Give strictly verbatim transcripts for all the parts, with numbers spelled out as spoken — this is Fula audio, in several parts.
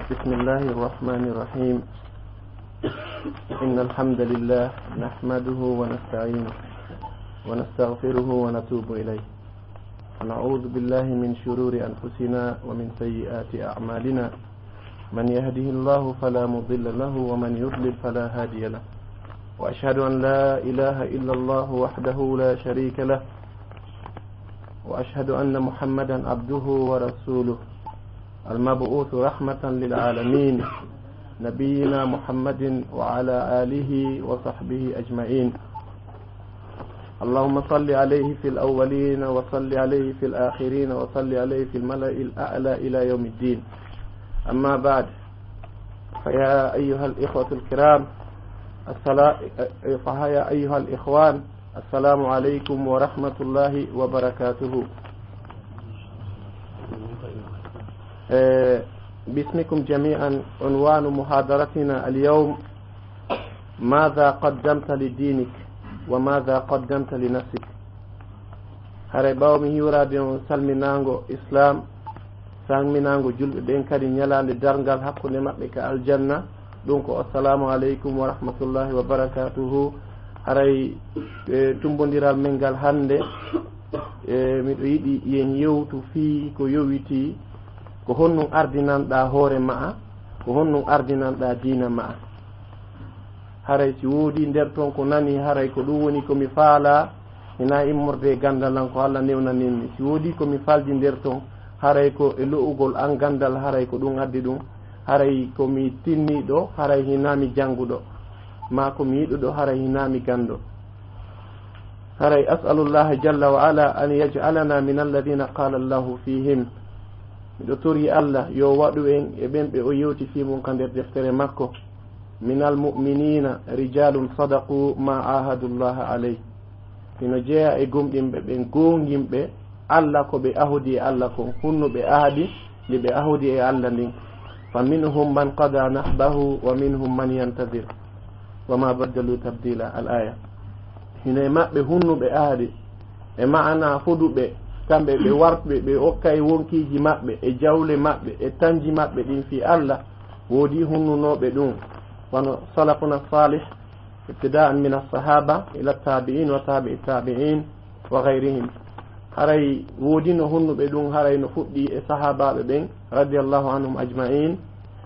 بسم الله الرحمن الرحيم. إن الحمد لله نحمده ونستعينه ونستغفره ونتوب إليه، ونعوذ بالله من شرور أنفسنا ومن سيئات أعمالنا. من يهده الله فلا مضل له، ومن يضلل فلا هادي له. وأشهد أن لا إله إلا الله وحده لا شريك له، وأشهد أن محمدا عبده ورسوله، المبعوث رحمة للعالمين، نبينا محمد وعلى آله وصحبه أجمعين. اللهم صل عليه في الأولين، وصل عليه في الآخرين، وصل عليه في الملأ الأعلى إلى يوم الدين. أما بعد، فيا أيها الإخوة الكرام، السلا-، فيا أيها الإخوان، السلام عليكم ورحمة الله وبركاته. Eh, باسمكم جميعا، عنوان محاضرتنا اليوم: ماذا قدمت لدينك وماذا قدمت لنفسك؟ Haray ɓaawo mi hiwraade on salminaango Islam, salminaango julɓe ɓen kadi ñalaande darngal hakkunde maɓɓe ka aljanna, ɗum ko assalamu aleykum wa rahmatullahi wa barakatuhu. Haray, eh, tummbondiral men ngal hannde, eh, miɗo yiɗi yen yewtu fii ko yowitii, ko honɗum ardinanɗaa hoore ma'a, ko honɗum ardinanɗaa diina ma'a. Haray si woodii nder ton ko nanii, haray ko ɗum woni ko mi faalaa, hinaa immorde e ganndal an, ko Alla newnanin mi. Si woodii ko mi faaldi nder ton, haray ko e lo'ugol an ganndal, haray ko ɗum addi ɗum. Haray ko mi tinniiɗo, haray hinaa mi jannguɗo. Maa ko mi yiɗuɗo, haray hinaa mi ganndo. Haray, أسأل الله جل وعلا أن يجعلنا من الذين قال الله فيهم. Miɗo torii Alla yo waɗu en e ɓen ɓe o yewti fii mun ka nder deftere makko: من المؤمنين رجال صدقوا ما عاهدوا الله عليه. Hino jeyaa e gomɗinɓe ɓen goonginɓe Alla ko ɓe ahodi e Alla kon, hunnuɓe ahadi ndi ɓe ahodi e Alla ndin. فمنهم من قضى نحبه ومنهم من ينتظر وما بدلوا تبديلا. Al-aya. Hino e maɓɓe hunnuɓe ahadi, e ma'ana foduɓe, kamɓe ɓe warɓe, ɓe okkay wonkiiji maɓɓe, e jawle maɓɓe, e tanji maɓɓe ɗin fii Alla, woodii hunnunooɓe ɗum, wano salafuna salih, ابتداء من الصحابة إلى التابعين وتابع التابعين وغيرهم. Haray woodino hunnuɓe ɗum, haray no fuɗɗii e sahaabaaɓe ɓen, radiyallahu anhum ajma'in,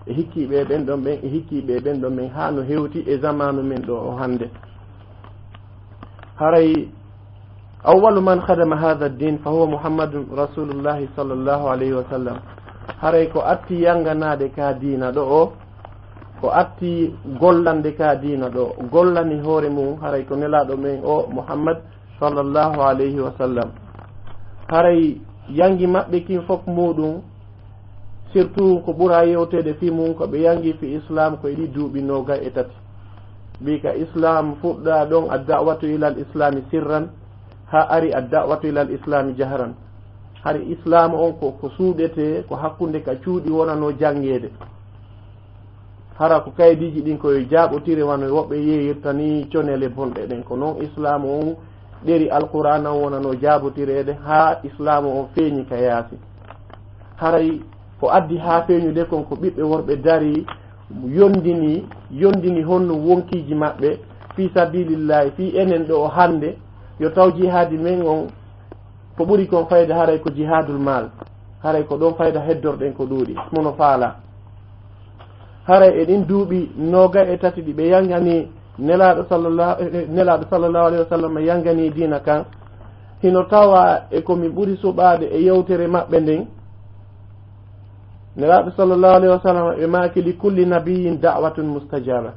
e hikkiiɓe ɓen ɗon ɓen, e hikkiiɓe ɓen ɗon ɓen, haa no hewti e zamaanu men ɗo o hannde. Haray أول من خدم هذا الدين فهو محمد رسول الله صلى الله عليه وسلم. Haray ko atti yanganaade ka diina ɗo o, ko atti gollande ka diina ɗo, gollani hoore mum, haray ko Nelaaɗo men o Muhammad sallallahu alayhi wa sallam. Haray yangi maɓɓe kin fof muɗum, surtout ko ɓura yewteede fii mum, ko ɓe yangi fii Islam ko e ɗi duuɓi noogay e tati. Mbi ka Islam fuɗɗa ɗon, ad-da'watu ilal Islami sirran, haa ari ad-da'watu ilal Islami jahran. Hari Islam on ko, ko suuɗetee, ko hakkunde ka cuuɗi wonano janngeede. Hara ko kaydiiji ɗin ko yo jaaɓotire, wano woɓɓe yeeyirta ni conele bonɗe ɗen. Ko non Islaamu on ɗeri Alqur'aana on wonano jaabotireede, haa Islaamu on feeñi ka yaasi. Haray ko addi haa feeñude kon ko ɓiɓɓe worɓe dari, yondini, yondini honno wonkiiji maɓɓe fii sabilillahi, fii enen ɗo o hannde, yo taw jihaadi men on ko ɓuri kon fayda haray ko jihaadul maal. Haray ko ɗon fayda heddorɗen ko ɗuuɗi. Mono faala. Haray e ɗin duuɓi noogay e tati ɗi ɓe yangani Nelaaɗo sallallahu, eh, eh, Nelaaɗo sallallahu alayhi wa sallam yangani diina kan, hino tawa e ko min ɓuri suɓaade e yewtere maɓɓe nden. Nelaaɗo sallallahu alayhi wa sallam ɓe maaki: "Li kulli nabiyyin da'watun mustajaba."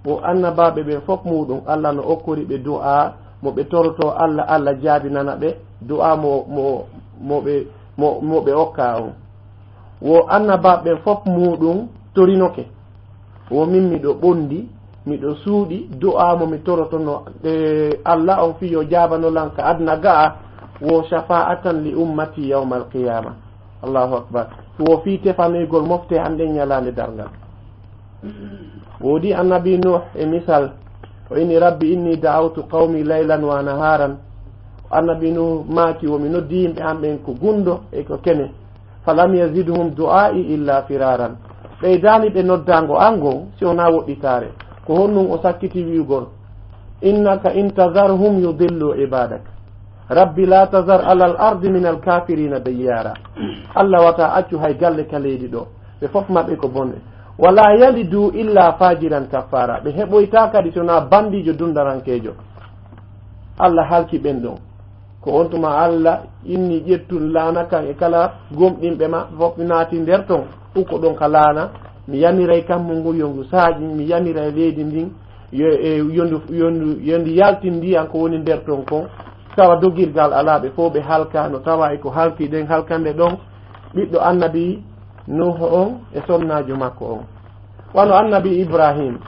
Wo annabaaɓe ɓen fof muɗum, Allah no okkori ɓe du'a mo ɓe toroto Allah, Allah jaabinana ɓe du'a mo, mo, mo ɓe, mo, mo ɓe okka on. Wo annabaaɓe ɓen fof muɗum torinoke. Wo min miɗo ɓondi, miɗo suuɗi du'a mo mi torotono, e, Allah on fii yo jaabano lan ka aduna ga'a, wo shafa'atan li ummati yawmal qiyama. Allahu akbar. Wo fii tefanoygol mofte an ɗen ñalaande darngal. Woodi annabi Nuh e misal, o inni: "Rabbi inni da'awtu qawmi laylan wa naharan." Annabi Nuh maaki: "Wo mi noddi yimɓe an ɓen ko gundo e ko kene. Falam yazidhum du'a'i illa firaran." Ɓeydaani ɓe noddaango an ngon, si wonaa woɗɗitaare. Ko honɗun o sakkiti wi'ugol, "Innaka in tazarhum yudillu ibadaka. Rabbi la tazar alal ardi minal kafirina dayyara." Allah wata accu hay galle ka leydi ɗo. Ɓe fof maɓɓe ko bonɓe. "Wala yalidu illa fajiran kaffara." Ɓe heɓoytaa kadi si wonaa bandiijo dundarankeejo. Allah halki ɓen ɗon. Ko on tuma Allah inni ƴettun laana kan e kala gomɗinɓe ma, fof naati nder ton, ukko ɗon ka laana. Mi yamiray kammu ngu yo ngu saaƴi, mi yamiray leydi ndin yo, e, yo ndu, yo ndu, yo ndi yaltin ndiyan ko woni nder ton kon. Tawa dogirgal alaa, ɓe fof ɓe halka, no tawa e ko halki ɗen halkande ɗon ɓiɗɗo annabi Nuuhu on e sonnaajo makko on. Wano annabi Ibrahim,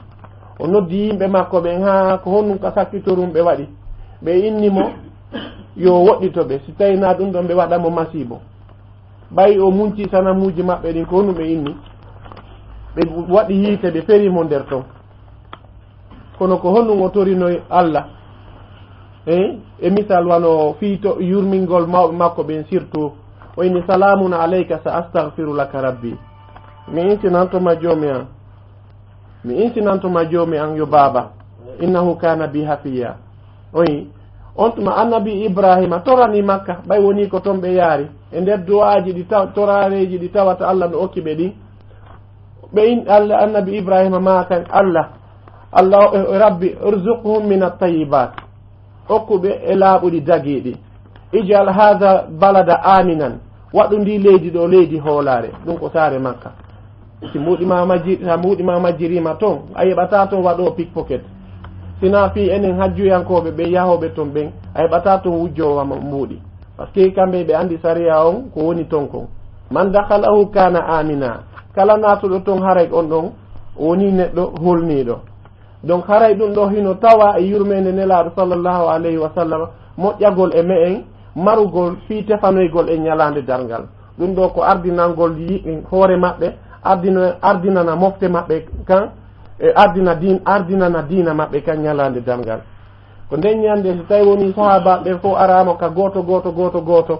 o noddi yimɓe makko ɓen, haa ko honɗun ka sakkitorun ɓe waɗi? Ɓe inni mo yo woɗɗito ɓe, si tawi na ɗun ɗon ɓe waɗa mo masiibo. Ɓay o munci sanamuuji maɓɓe ɗin, ko honɗun ɓe inni? Ɓe waɗi yiite, ɓe feri mo nder ton. Kono ko honɗun o torinoy Allah? E, e misal wano fii to yurmingol mawɓe makko ɓen, surtout o inni, "Salamun alayka, sa astaghfiru laka rabbi." Mi insinanto ma Joomi an. Mi insinanto ma Joomi an yo baaba. "Innahu kana bi hafiya." Oyi, on tuma annabi Ibrahima torani Makka, ɓay woni ko ton ɓe yaari. E nder du'aaji ɗi taw-, toraareeji ɗi tawata Allah no okki ɓe ɗin. Ɓe in-, Allah, annabi Ibrahima maakani Allah, Allah, eh, "Rabbi, irzuqhum min at-tayyibat." Okku ɓe e laaɓuɗi dagiiɗi. "Ij'al hadha balada aminan." Waɗu ndi leydi ɗo leydi hoolaare. Ɗun ko saare Makka. Si mbuuɗi ma majji-, si mbuuɗi ma majjiriima ton, a yeɓataa ton waɗoowo pickpocket. Sinaa fii enen hajjuyankooɓe ɓen yahooɓe ton ɓen, a yeɓataa ton wujjoowo ma mbuuɗi. Parce que kamɓe ɓe anndi sariya on ko woni ton kon. "Man dakhalahu kana amina." Kala naatuɗo ton haray on ɗon woni neɗɗo holniiɗo. Donc haray ɗun ɗo hino tawa e yurmeende Nelaaɗo sallallahu alayhi wa sallam, moƴƴagol e me'en, marugol fii tefanoygol e ñalaande darngal. Ɗun ɗo ko ardinangol yi-, hoore maɓɓe, ardino-, ardinana mofte maɓɓe kan, e ardina diin-, ardinana diina maɓɓe kan ñalaande darngal. Ko nden ñande, so tawi woni sahaabaaɓe ɓen fof araama ka gooto, gooto, gooto, gooto,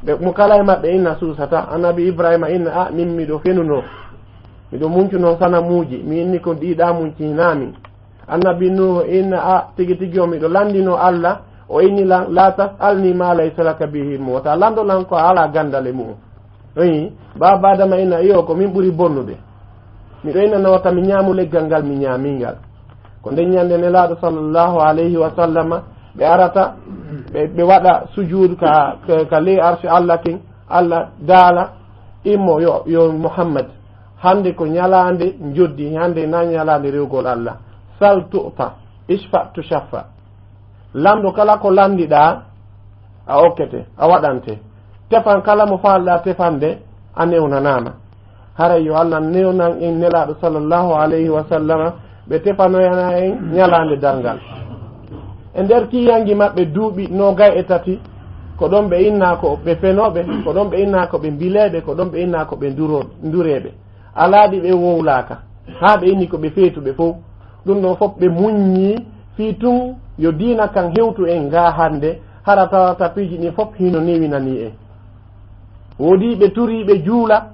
ɓe, mo kala e maɓɓe inna suusata. Annabi Ibrahima inna, "A, min miɗo fenunoo. Miɗo muncunoo sanamuuji. Mi inni ko ɗiɗa munci hinaa min." Annabi Nuuhu inna, "A, tigi tigi o miɗo lanndinoo Allah. O inni lan, la tas'alni ma laysa laka bihi ilmu. Wata lanndo lan ko a alaa ganndal e mu'un." Oyi, Baaba Adama inna, "Iyo, ko min ɓuri bonnude. Miɗo inna no wata mi ñaamu leggal ngal mi ñaamingal." Ko nden ñande Nelaaɗo sallallahu alayhi wa sallama, ɓe arata, ɓe, ɓe waɗa sujuud ka, ka, ka ley arsi Allah kin, Allah daala, immo yo, yo Muhammad, hande ko ñalaande njoddi, hande na ñalaande rewgol Allah. Sal tu'ta, ishfa tushaffa. Lanndo kala ko lanndiɗaa, a okkete, a waɗante. Tefan kala mo faalɗaa tefande, a newnanaama. Haray yo Allah newnan en Nelaaɗo sallallahu alayhi wa sallama, ɓe tefanoyana en ñalaande darngal. E nder kiyangi maɓɓe duuɓi noogay e tati, ko ɗon ɓe innaa ko ɓe fenooɓe, ko ɗon ɓe innaa ko ɓe mbileeɓe, ko ɗon ɓe innaa ko ɓe nduro-, ndureeɓe. Alaa ɗi ɓe wowlaaka, haa ɓe inni ko ɓe feetuɓe fow. Ɗun ɗon fof ɓe muññi fii tun yo diina kan hewtu en ga hande, hara tawata piiji ɗin fof hino newinanii en. Woodi ɓe turi ɓe juula,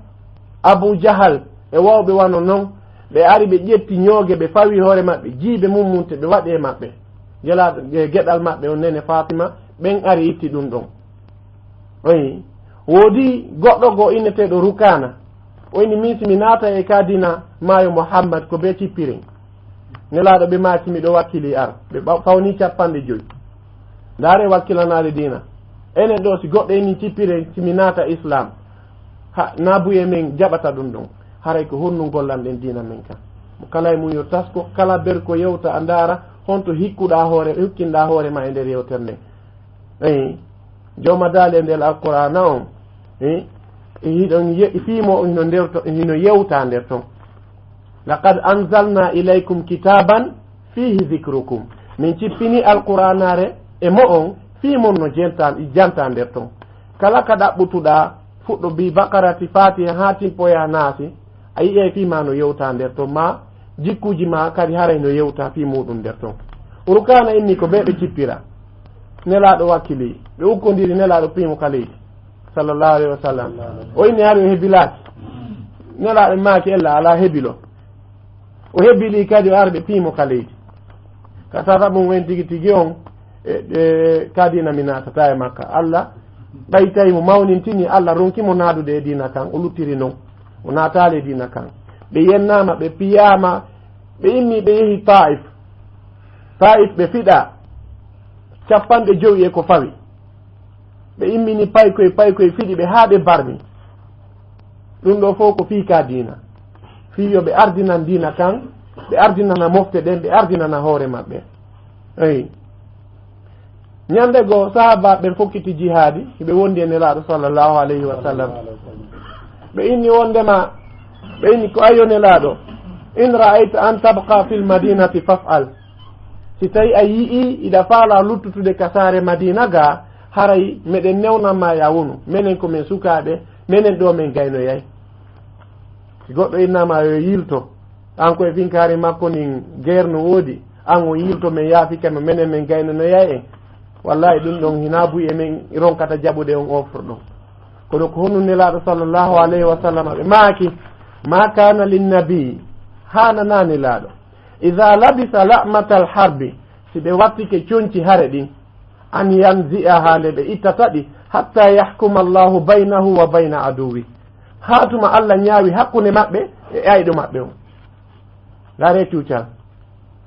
Abu Jahal e wawɓe wano non, ɓe ari ɓe ƴetti ñooge, ɓe fawi hoore maɓɓe, jiibe mummunte ɓe waɗi e maɓɓe. Gela-, ge-, geɗal maɓɓe on nene Fatima, ɓen ari itti ɗun ɗon. Oyi, woodi goɗɗo goo inneteeɗo Rukaana. O inni, "Min si mi naata e ka diina maayo Muhammad ko be cippiren." Nelaaɗo ɓe maaki, "Miɗo wakkili ar." Ɓe ɓa-, fawni capanɗe joy. Ndaare wakkilanaade diina. Enen ɗo si goɗɗo inni cippiren si mi naata Islam, ha, naabuye men jaɓata ɗun ɗon. Haray ko honɗun gollanɗen diina men kan? Mo kala e mun yo tasko, kala ber ko yewta a ndaara, honto hikkuɗaa hoore, hikkinɗaa hoore ma e nder yewtere nden. Eyi, Jooma daali e nder Alqur'aana on, e, e hiɗon ye-, fii mo hino nder to-, hino yewta nder ton. "Laqad anzalna ilaykum kitaban fihi dhikrukum." Min cippini Alqur'aanaare e mo'on fii mon no jenta-, janta nder ton. Kala ka ɗaɓɓutuɗaa, fuɗɗo bi Baqarati Fatiha haa timpoya Naasi, a yi'ay fii ma no yewta nder ton, ma jikkuuji ma kadi haray no yewta fii muɗum nder ton. Rukaana inni ko ɓe ɓe cippira. Nelaaɗo wakkili, ɓe ukkondiri Nelaaɗo piimo ka leydi, sallallahu alayhi wa sallam. O inni hari o hebi laaki. Nelaaɗo maaki, ella alaa hebilo. O hebili kadi, o ari ɓe piimo ka leydi. Ka tata mum en tigi tigi on, e, e, ka diina mi naatata e makka. Allah ɓaytay mo mawnintini, Allah ronki mo naadude e diina kan, o luttiri non. O naataali e diina kan. Ɓe yennaama, ɓe piyaama, ɓe immi, ɓe yehi Taif. Taif ɓe fiɗa, capanɗe jowi e ko fawi. Ɓe immini paykoy, paykoy fiɗi ɓe haa ɓe barmi. Ɗum ɗo fof ko fii ka diina. Fii yo ɓe ardinan diina kan, ɓe ardinana mofte ɗen, ɓe ardinana hoore maɓɓe. Eyi. Ñande goo, sahaabaaɓe ɓen fokkiti jihaadi, hiɓe wondi e Nelaaɗo sallallahu alayhi wa sallam. Ɓe inni wondema, ɓe inni ko, "Ayyo Nelaaɗo, in ra'ayta an tabqa fil madinati faf'al." Si tawi a yi'i iɗa faala luttutude ka saare Madiina ga, haray meɗen newnan ma ya wonu. Menen ko men sukaaɓe, menen ɗo men gaynoyay. Si goɗɗo innama yo yilto, an ko e finkaari makko ndin geer no woodi, an o yilto men yaafi kama menen men gaynanoyay en. Wallahi ɗum ɗon hina buy e men ronkata jaɓude on offre ɗon. Kono ko honno Nelaaɗo sallallahu alayhi wa sallam ɓe maaki, "Ma kana linnabi," haanana Nelaaɗo, "idha labisa la'matal harbi," si ɓe wattike conci hare ɗin, "an yanzi'aha," nde ɓe ittata ɗi, "hatta yahkuma Allahu baynahu wa bayna aduwi," haa tuma Allah ñaawi hakkunde maɓɓe e ayɗo maɓɓe on. Ngare cuucal.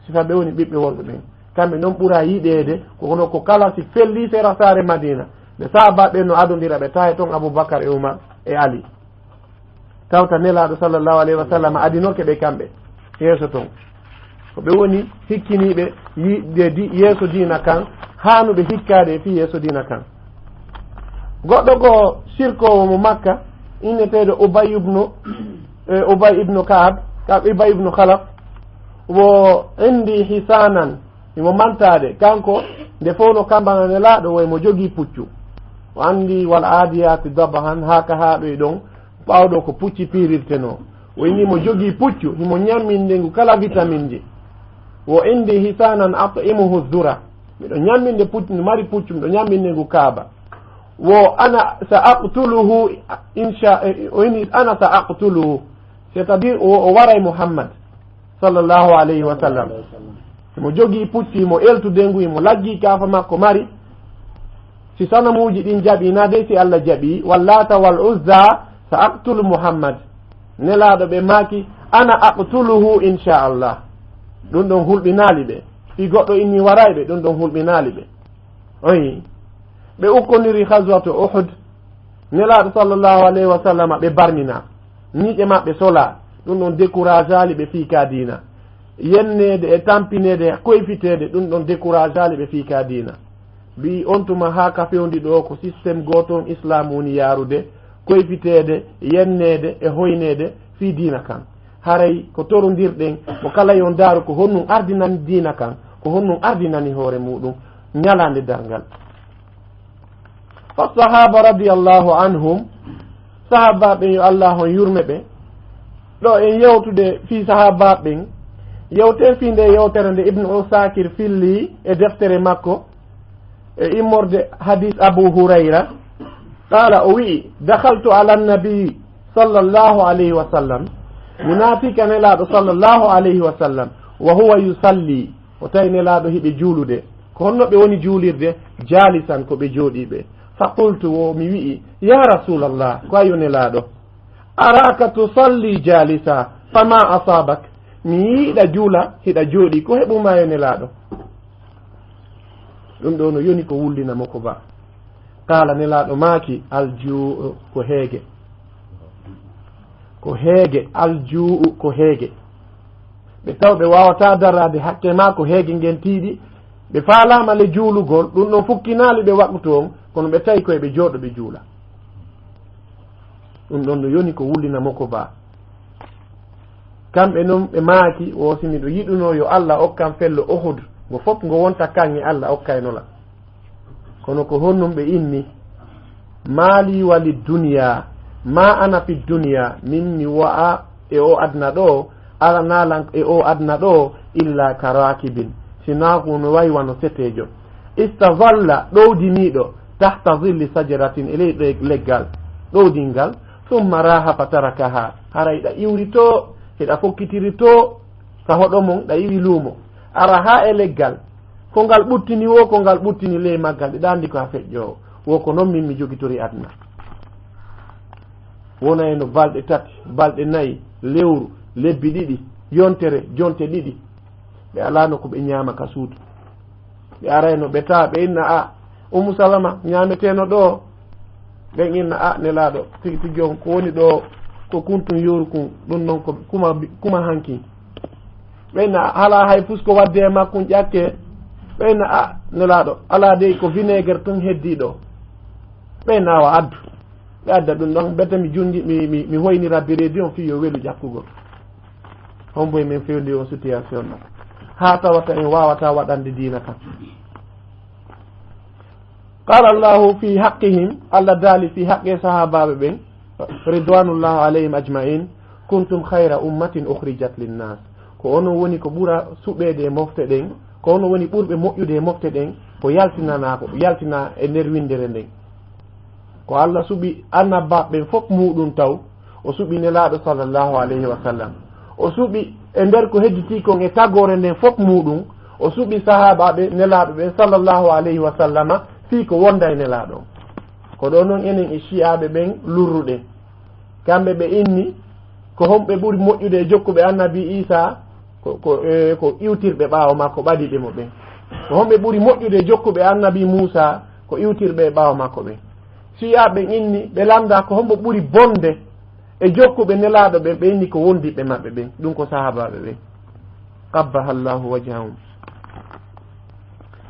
Sifa ɓe woni ɓiɓɓe worɓe ɓen. Kamɓe non ɓura yiɗeede, ko kono ko kala si felli sera saare Madiina. Ɓe sahaabaaɓe no adondira, ɓe tawi ton Abubakar e Umar e Ali. Tawta Nelaaɗo sallallahu alayhi wa sallam adinoke ɓe kamɓe yeeso ton. Ko ɓe woni hikkiniiɓe yiɗde di-, yeeso diina kan, haanuɓe hikkaade e fii yeeso diina kan. Goɗɗo goo sirkoowo mo Makka, inneteeɗo Ubay ibnu, eh, Ubay ibnu Ka'ab, ka Ubay ibnu Khalaf, wo indi hisanan, himo mantaade, kanko, nde fof no kambana Nelaaɗo, wo himo jogii puccu. O andi wal aadiyaati dabahan, haa ka haaɗoy ɗon, ɓaawo ɗo ko pucci piirirtenoo. O inni mo jogii puccu, himo ñamminde ngu kala vitaminji. Wo indi hisanan at'imuhu zura. Miɗo ñamminde puccu, mi mari puccu, miɗo ñamminde ngu kaaba. Wo ana sa aqtuluhu, insha, o inni ana sa aqtuluhu. C'est-à-dire, o, o waray Muhammad, sallallahu alayhi wa sallam. Himo jogii puccu, himo eltude ngu, himo laggi kaafa makko mari. Si sanamuuji ɗin jaɓi, na dey si Allah jaɓi, wallata wal uzza, sa aqtulu Muhammad. Nelaaɗo ɓe maaki, ana aqtuluhu insha Allah. Ɗum ɗon hulɓinaali ɓe. Fii goɗɗo inni waray ɓe, ɗum ɗon hulɓinaali ɓe. Oyi. Ɓe ukkoniri Ghazwatu Uhud. Nelaaɗo sallallahu alayhi wa sallam ɓe barmina. Ñiiƴe maɓɓe sola. Ɗum ɗon décourageali ɓe fii ka diina. Yenneede e tampineede e koyfiteede, ɗum ɗon décourageali ɓe fii ka diina. Mbi'i on tuma haa ka fewndi ɗo ko système gooto on Islam woni yaarude, koyfiteede, yenneede e hoyneede fii diina kan. Haray ko torondirɗen, mo kala yon daaru ko honɗum ardinani diina kan, ko honɗum ardinani hoore muɗum ñalaande darngal. Fa sahaba radiyallahu anhum, sahabaaɓe yo Allah on yurme ɓe. Ɗo en yewtude fii sahabaaɓe ɓen, yewten fii nde yewtere nde Ibnu Usakir filli e deftere makko, e immorde hadis Abu Hurayra. Qala, o wi'i, dakhaltu ala nabi sallallahu alayhi wa sallam, mi naati ka Nelaaɗo sallallahu alayhi wa sallam, wa huwa yusalli, o tawi Nelaaɗo hiɓe juulude. Ko honno ɓe woni juulirde? Jalisan, ko ɓe jooɗiiɓe. Fa qultu, wo mi wi'i, ya Rasulallah, ko ayo Nelaaɗo, araka tusalli jalisa, fama asabak, mi yi'iɗa juula hiɗa jooɗii, ko heɓumaa yo Nelaaɗo? Ɗum ɗo no yoni ko wullina mo ko ba. Qala, Nelaaɗo maaki, aljuu'u ko heege. Ko heege, aljuu'u ko heege. Ɓe taw ɓe waawataa daraade hakke maa ko heege ngen tiiɗi. Ɓe faalaama le juulugol, ɗum ɗon fukkinaali ɓe waqtu on, kono ɓe tawi koye ɓe jooɗo ɓe juula. Ɗum ɗon no yoni ko wullina mo ko ba. Kamɓe non ɓe maaki, wo si miɗo yiɗuno yo Allah okkan fello Uhud, ngo fof ngo wonta kaŋŋe Allah okkayno la. Kono ko honɗum ɓe inni? Maali wali duniya, ma ana fi duniya, min mi wa'a e o aduna ɗo, alanaa lan e o aduna ɗo, illa ka rakibin, sinaa ko no wayi wano seteejo. Istazalla, ɗowdiniiɗo, tahta zilli sajaratin, e ley ɗe-, leggal ɗowdingal, Summa raha fa tarakaha. Haray ɗa iwri to, hiɗa fokkitiri to, ka hoɗo mon, ɗa iwi luumo. Ara haa e leggal. Ko ngal ɓuttini wo, ko ngal ɓuttini ley maggal, ɗiɗa anndi ko a feƴƴoowo. Wo ko non min mi jogitori aduna. Wona e no balɗe tati, balɗe nayi, lewru, lebbi ɗiɗi, yontere, jonte ɗiɗi. Ɓe alaano ko ɓe ñaama ka suudu. Ɓe arayno, ɓe tawa, ɓe inna, "A, Ummu Salama, ñaameteno ɗo?" Ɓen inna, "A, Nelaaɗo, tigi tigi on, ko woni ɗo, ko kuntun yoru kun, ɗun non ko kuma, kuma hankin." Ɓe inna, "A, halaa hay fus ko wadde e makkun ƴakke?" Ɓe inna, "A, Nelaaɗo, alaa dey ko vinaigre tun heddii ɗo." Ɓe inna, "Awa, addu." Ɓe adda ɗun ɗon, bete mi junji, mi, mi, mi hoynira biredi on fii yo welu ƴakkugol. Hombo e men fewndi on situation ɗon? Haa tawata en waawata waɗande diina kan. Qala Allahu fi haqqihim, Allah daali fii haqqe sahaabaaɓe ɓen, ridwanullahi alayhim ajma'in, kuntum khayra ummatin ukhrijat linnas. Ko onon woni ko ɓura suɓeede e mofte ɗen, ko onon woni ɓurɓe moƴƴude e mofte ɗen, ko yaltinanaa ko, yaltinaa e nder winndere nden. Ko Allah suɓi annabaaɓe ɓen fof muuɗum taw, o suɓi Nelaaɗo sallallahu alayhi wa sallam. O suɓi e nder ko hedditii kon e tagoore nden fof muuɗum, o suɓi sahaabaaɓe Nelaaɗo ɓen sallallahu alayhi wa sallama fii ko wonda e Nelaaɗo on. Ko ɗo non enen e Shi'aaɓe ɓen lurruɗen. Kamɓe ɓe inni, ko homɓe ɓuri moƴƴude e jokkuɓe annabi Iisaa? Ko, ko, e, ko iwtirɓe ɓaawo makko, ɓadiiɓe mo ɓen. Ko homɓe ɓuri moƴƴude e jokkuɓe annabi Muusaa? Ko iwtirɓe e ɓaawo makko ɓen. Shi'aaɓe ɓen inni, ɓe lannda ko hombo ɓuri bonde e jokkuɓe Nelaaɗo ɓen, ɓe inni ko wondiiɓe maɓɓe ɓen, ɗum ko sahaabaaɓe ɓen. Qabbaha Allahu wajhahum.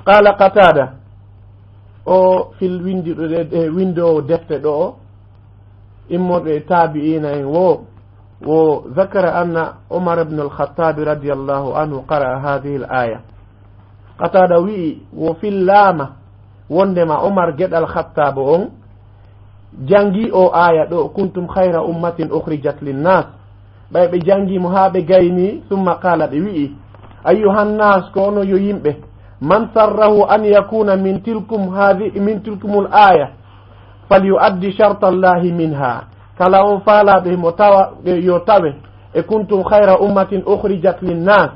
Qala Qatada, o fil windiɗo ɗe, ɗe, winndoowo defte ɗo o, immorɗo e taabi'iina en wo, wo zakara anna Umar ibn al-Khattab radiyallahu anhu qara'a hadhihi al-aya. Qatada wi'i, wo fillaama wondema Umar geɗal Khattaaba on jangi o aya ɗo, "Kuntum khayra ummatin ukhrijat linnas." Ɓay ɓe jangi mo haa ɓe gayni, summa qala, ɓe wi'i, "Ayyuhan nas, ko onon yo yimɓe, man sarrahu an yakuna min tilkum hadhi, min tilkumul aya, falyuaddi sharta Allahi minha." Kala on faalaaɗo himo tawa, yo tawe e "Kuntum khayra ummatin ukhrijat linnas."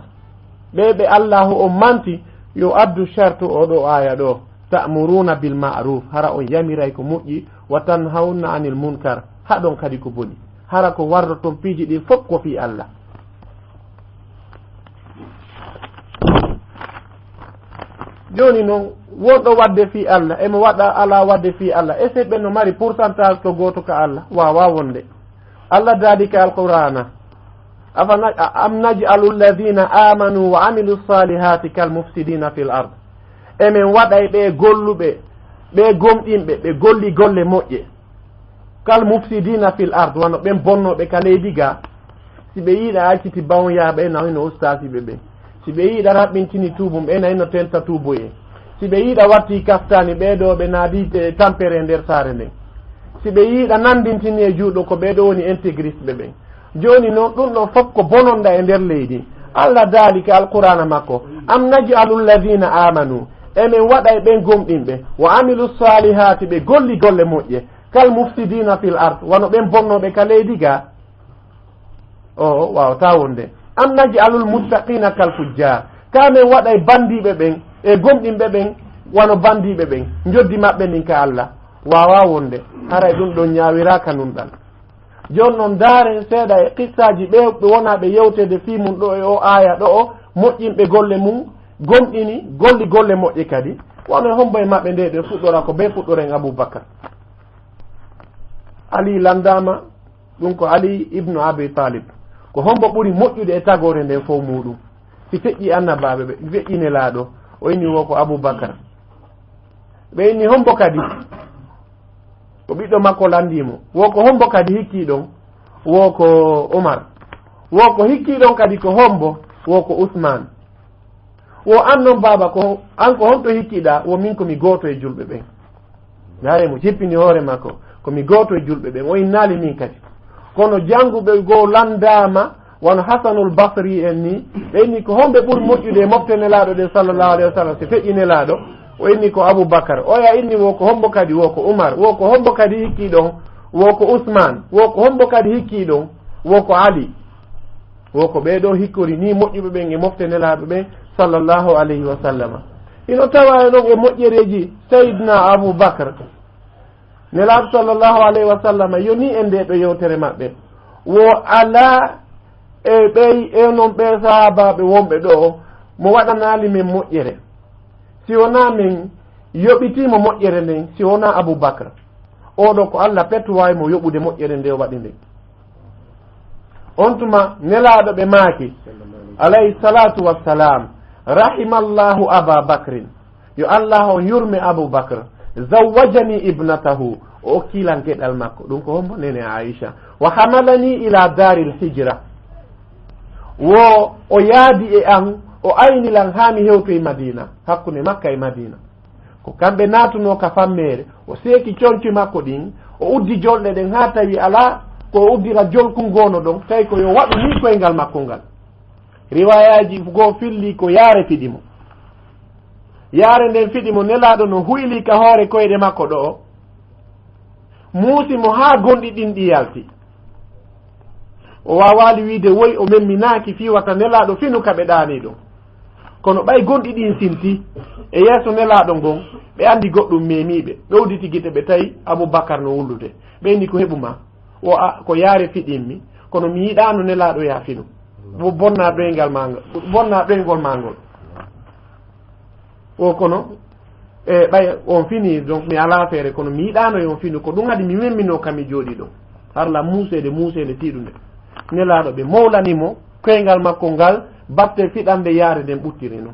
Ɓe ɓe Allaahu on manti, yo addu shartu oo ɗoo aaya ɗoo, "Ta'muruna bil ma'ruf", hara on yamiray ko moƴƴi, "wa tanhawna anil munkar", haɗon kadi ko boni. Hara ko warroton piiji ɗin fof ko fii Allah. Jooni non, wonɗo waɗde fii Allah, emo waɗa alaa waɗde fii Allah. Est-ce que ɓe no mari pourcentage ko gooto ka Allah? Waawaa wonde. Allah daali ka Alqur'aana, "Afa na-, a-, am naj'alu alladhina amanu wa amilu salihati kal mufsidina fil ard." Emen waɗay ɓe golluɓe, ɓe gomɗinɓe, ɓe golli golle moƴƴe, kal mufsidina fil ard, wano ɓen bonnooɓe ka leydi ga. Si ɓe yiiɗa acciti bawon yaa ɓe na hino ustaasiɓe ɓen. Si ɓe yiiɗa raɓɓintini tuubum, ɓe na hino tenta tuuboye. Si ɓe yiiɗa watti kaftaani, ɓee ɗoo ɓe naadi, e, tampere e nder saare nden. Si ɓe yiiɗa nandintini e juuɗo, ko ɓee ɗoo woni intégriste ɓe ɓen. Jooni non, ɗum ɗoo fof ko bononda e nder leydi. Allah daali ka Alqur'aana makko, "Am naj'alu alladhina amanu", emen waɗay ɓen gomɗinɓe, "wa amilu salihati", ɓe golli golle moƴƴe, "kal mufsidina fil ard", wano ɓen bonnooɓe ka leydi ga. O waawataa wonde. "Am naj'alul muttaqina kal fujjar", ka men waɗay bandiiɓe ɓen e gomɗinɓe ɓen wano bandiiɓe ɓen, njoddi maɓɓe ndin ka Allah? Waawaa wonde. Haray ɗum ɗon ñaawiraaka nunɗal. Jooni non, ndaaren seeɗa e qissaaji ɓe, ɓe wonaa ɓe yewteede fii mum ɗo e o aaya ɗo o, moƴƴinɓe golle mum, gomɗini, golli golle moƴƴe kadi. Wano e hombo e maɓɓe nde ɓe fuɗɗora, ko bee fuɗɗoren Abubakar. Ali landaama, ɗum ko Ali ibnu Abi Talib. Ko hombo ɓuri moƴƴude e tagoore nden fow muuɗum? Si feƴƴi annabaaɓe ɓe, feƴƴi Nelaaɗo, o inni wo ko Abubakar. Ɓe inni hombo kadi? Ko ɓiɗɗo makko landii mo. Wo ko hombo kadi hikkii ɗon? Wo ko Umar. Wo ko hikkii ɗon kadi ko hombo? Wo ko Usmaan. Wo an non, baaba, ko, an ko honto hikkiɗaa? Wo min ko mi gooto e julɓe ɓen. Ndaare mo jippini hoore makko, ko mi gooto e julɓe ɓen. O innaali min kadi. Kono jannguɓe goo lanndaama, wano Hasanul Basri en ni, ɓe inni ko homɓe ɓuri moƴƴude e mofte Nelaaɗo ɗen, sallallahu alayhi wa sallam, si feƴƴi Nelaaɗo? O inni ko Abubakar. Oya inni wo ko hombo kadi? Wo ko Umar. Wo ko hombo kadi hikkii ɗon? wo ko Usman, wo ko hombo kadi hikkii ɗon, wo ko Ali. Wo ko ɓee ɗoo hikkori nii moƴƴuɓe ɓen e mofte Nelaaɗo ɓen, sallallahu alayhi wa sallama. Hino tawaa e ɗon e moƴƴereeji Sayyidina Abu Bakr. Nelaaɗo, sallallahu alayhi wa sallama, yonii e ndee ɗoo yewtere maɓɓe. Wo alaa e ɓey, e non ɓee sahaabaaɓe wonɓe ɗoo, mo waɗanaali men moƴƴere. Si wonaa men yoɓitii mo moƴƴere nden, si wonaa Abu Bakr. Oo ɗoo ko Alla pettu waawi mo yoɓude moƴƴere nde o waɗi nden. On tuma Nelaaɗo ɓe maaki, alayhi salatu wassalam, "Rahimallahu Aba Bakrin." Yo Alla on yurme Abu Bakr. "Zawwajani ibnatahu." O okki lan geɗal makko. Ɗum ko hombo? Nene Aisha. "Wa hamalani ila daril hijra." Wo o yaadi e an, o ayni lan haa mi hewtoy Madina, hakkunde Makka e Madina. Ko kamɓe naatunoo ka fammeere, o seeki conci makko ɗin, o uddi jolɗe ɗen haa tawi alaa ko o uddira jolkun goono ɗon, tawi ko yo waɗu nii koyngal makko ngal. Riwaayaaji goo filli ko yaare fiɗi mo. Yaare nden fiɗi mo, Nelaaɗo no huylii ka hoore koyɗe makko ɗoo, muusi mo haa gonɗi ɗin ɗi yalti. O waawaali wiide woy o memminaaki fii wata Nelaaɗo finu ka ɓe ɗaanii ɗon. Kono ɓay gonɗi ɗin sinti e yeeso Nelaaɗo ngon, ɓe anndi goɗɗum memii ɓe. Ɓe udditi gite, ɓe tawi Abubakar no wullude. Ɓe inni, "Ko heɓu ma?" O a, "Ko yaare fiɗimmi, kono mi yiɗaano Nelaaɗo yaa finu. Bo-, bonnaa ɗoyngal maa ngol, bonnaa ɗoyngol maa ngol." O kono, e, ɓay on fini, donc mi alaa feere, kono mi yiɗaano yo on finu. Ko ɗum haɗi mi memminoo ka mi jooɗii ɗon. Harla muuseede, muuseede tiiɗunde. Nelaaɗo ɓe mawlani mo, koyngal makko ngal, batte fiɗannde yaare nden ɓuttiri non.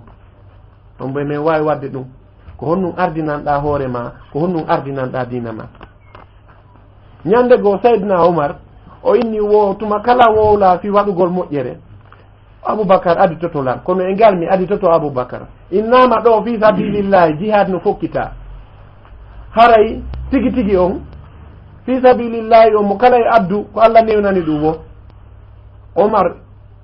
On mboy men waawi waɗde ɗum. Ko honɗum ardinanɗaa hoore maa, ko honɗum ardinanɗaa diina maa? Ñande goo, Sayyidina Umar, o inni wo tuma kala wowlaa fii waɗugol moƴƴere, Abubakar aditoto lan. Kono e ngal mi aditoto Abubakar. Innaama ɗoo fii sabilillahi, jihaad no fokkitaa. Haray tigi tigi on, fii sabilillahi on, mo kala e addu, ko Alla newnani ɗum wo. Umar,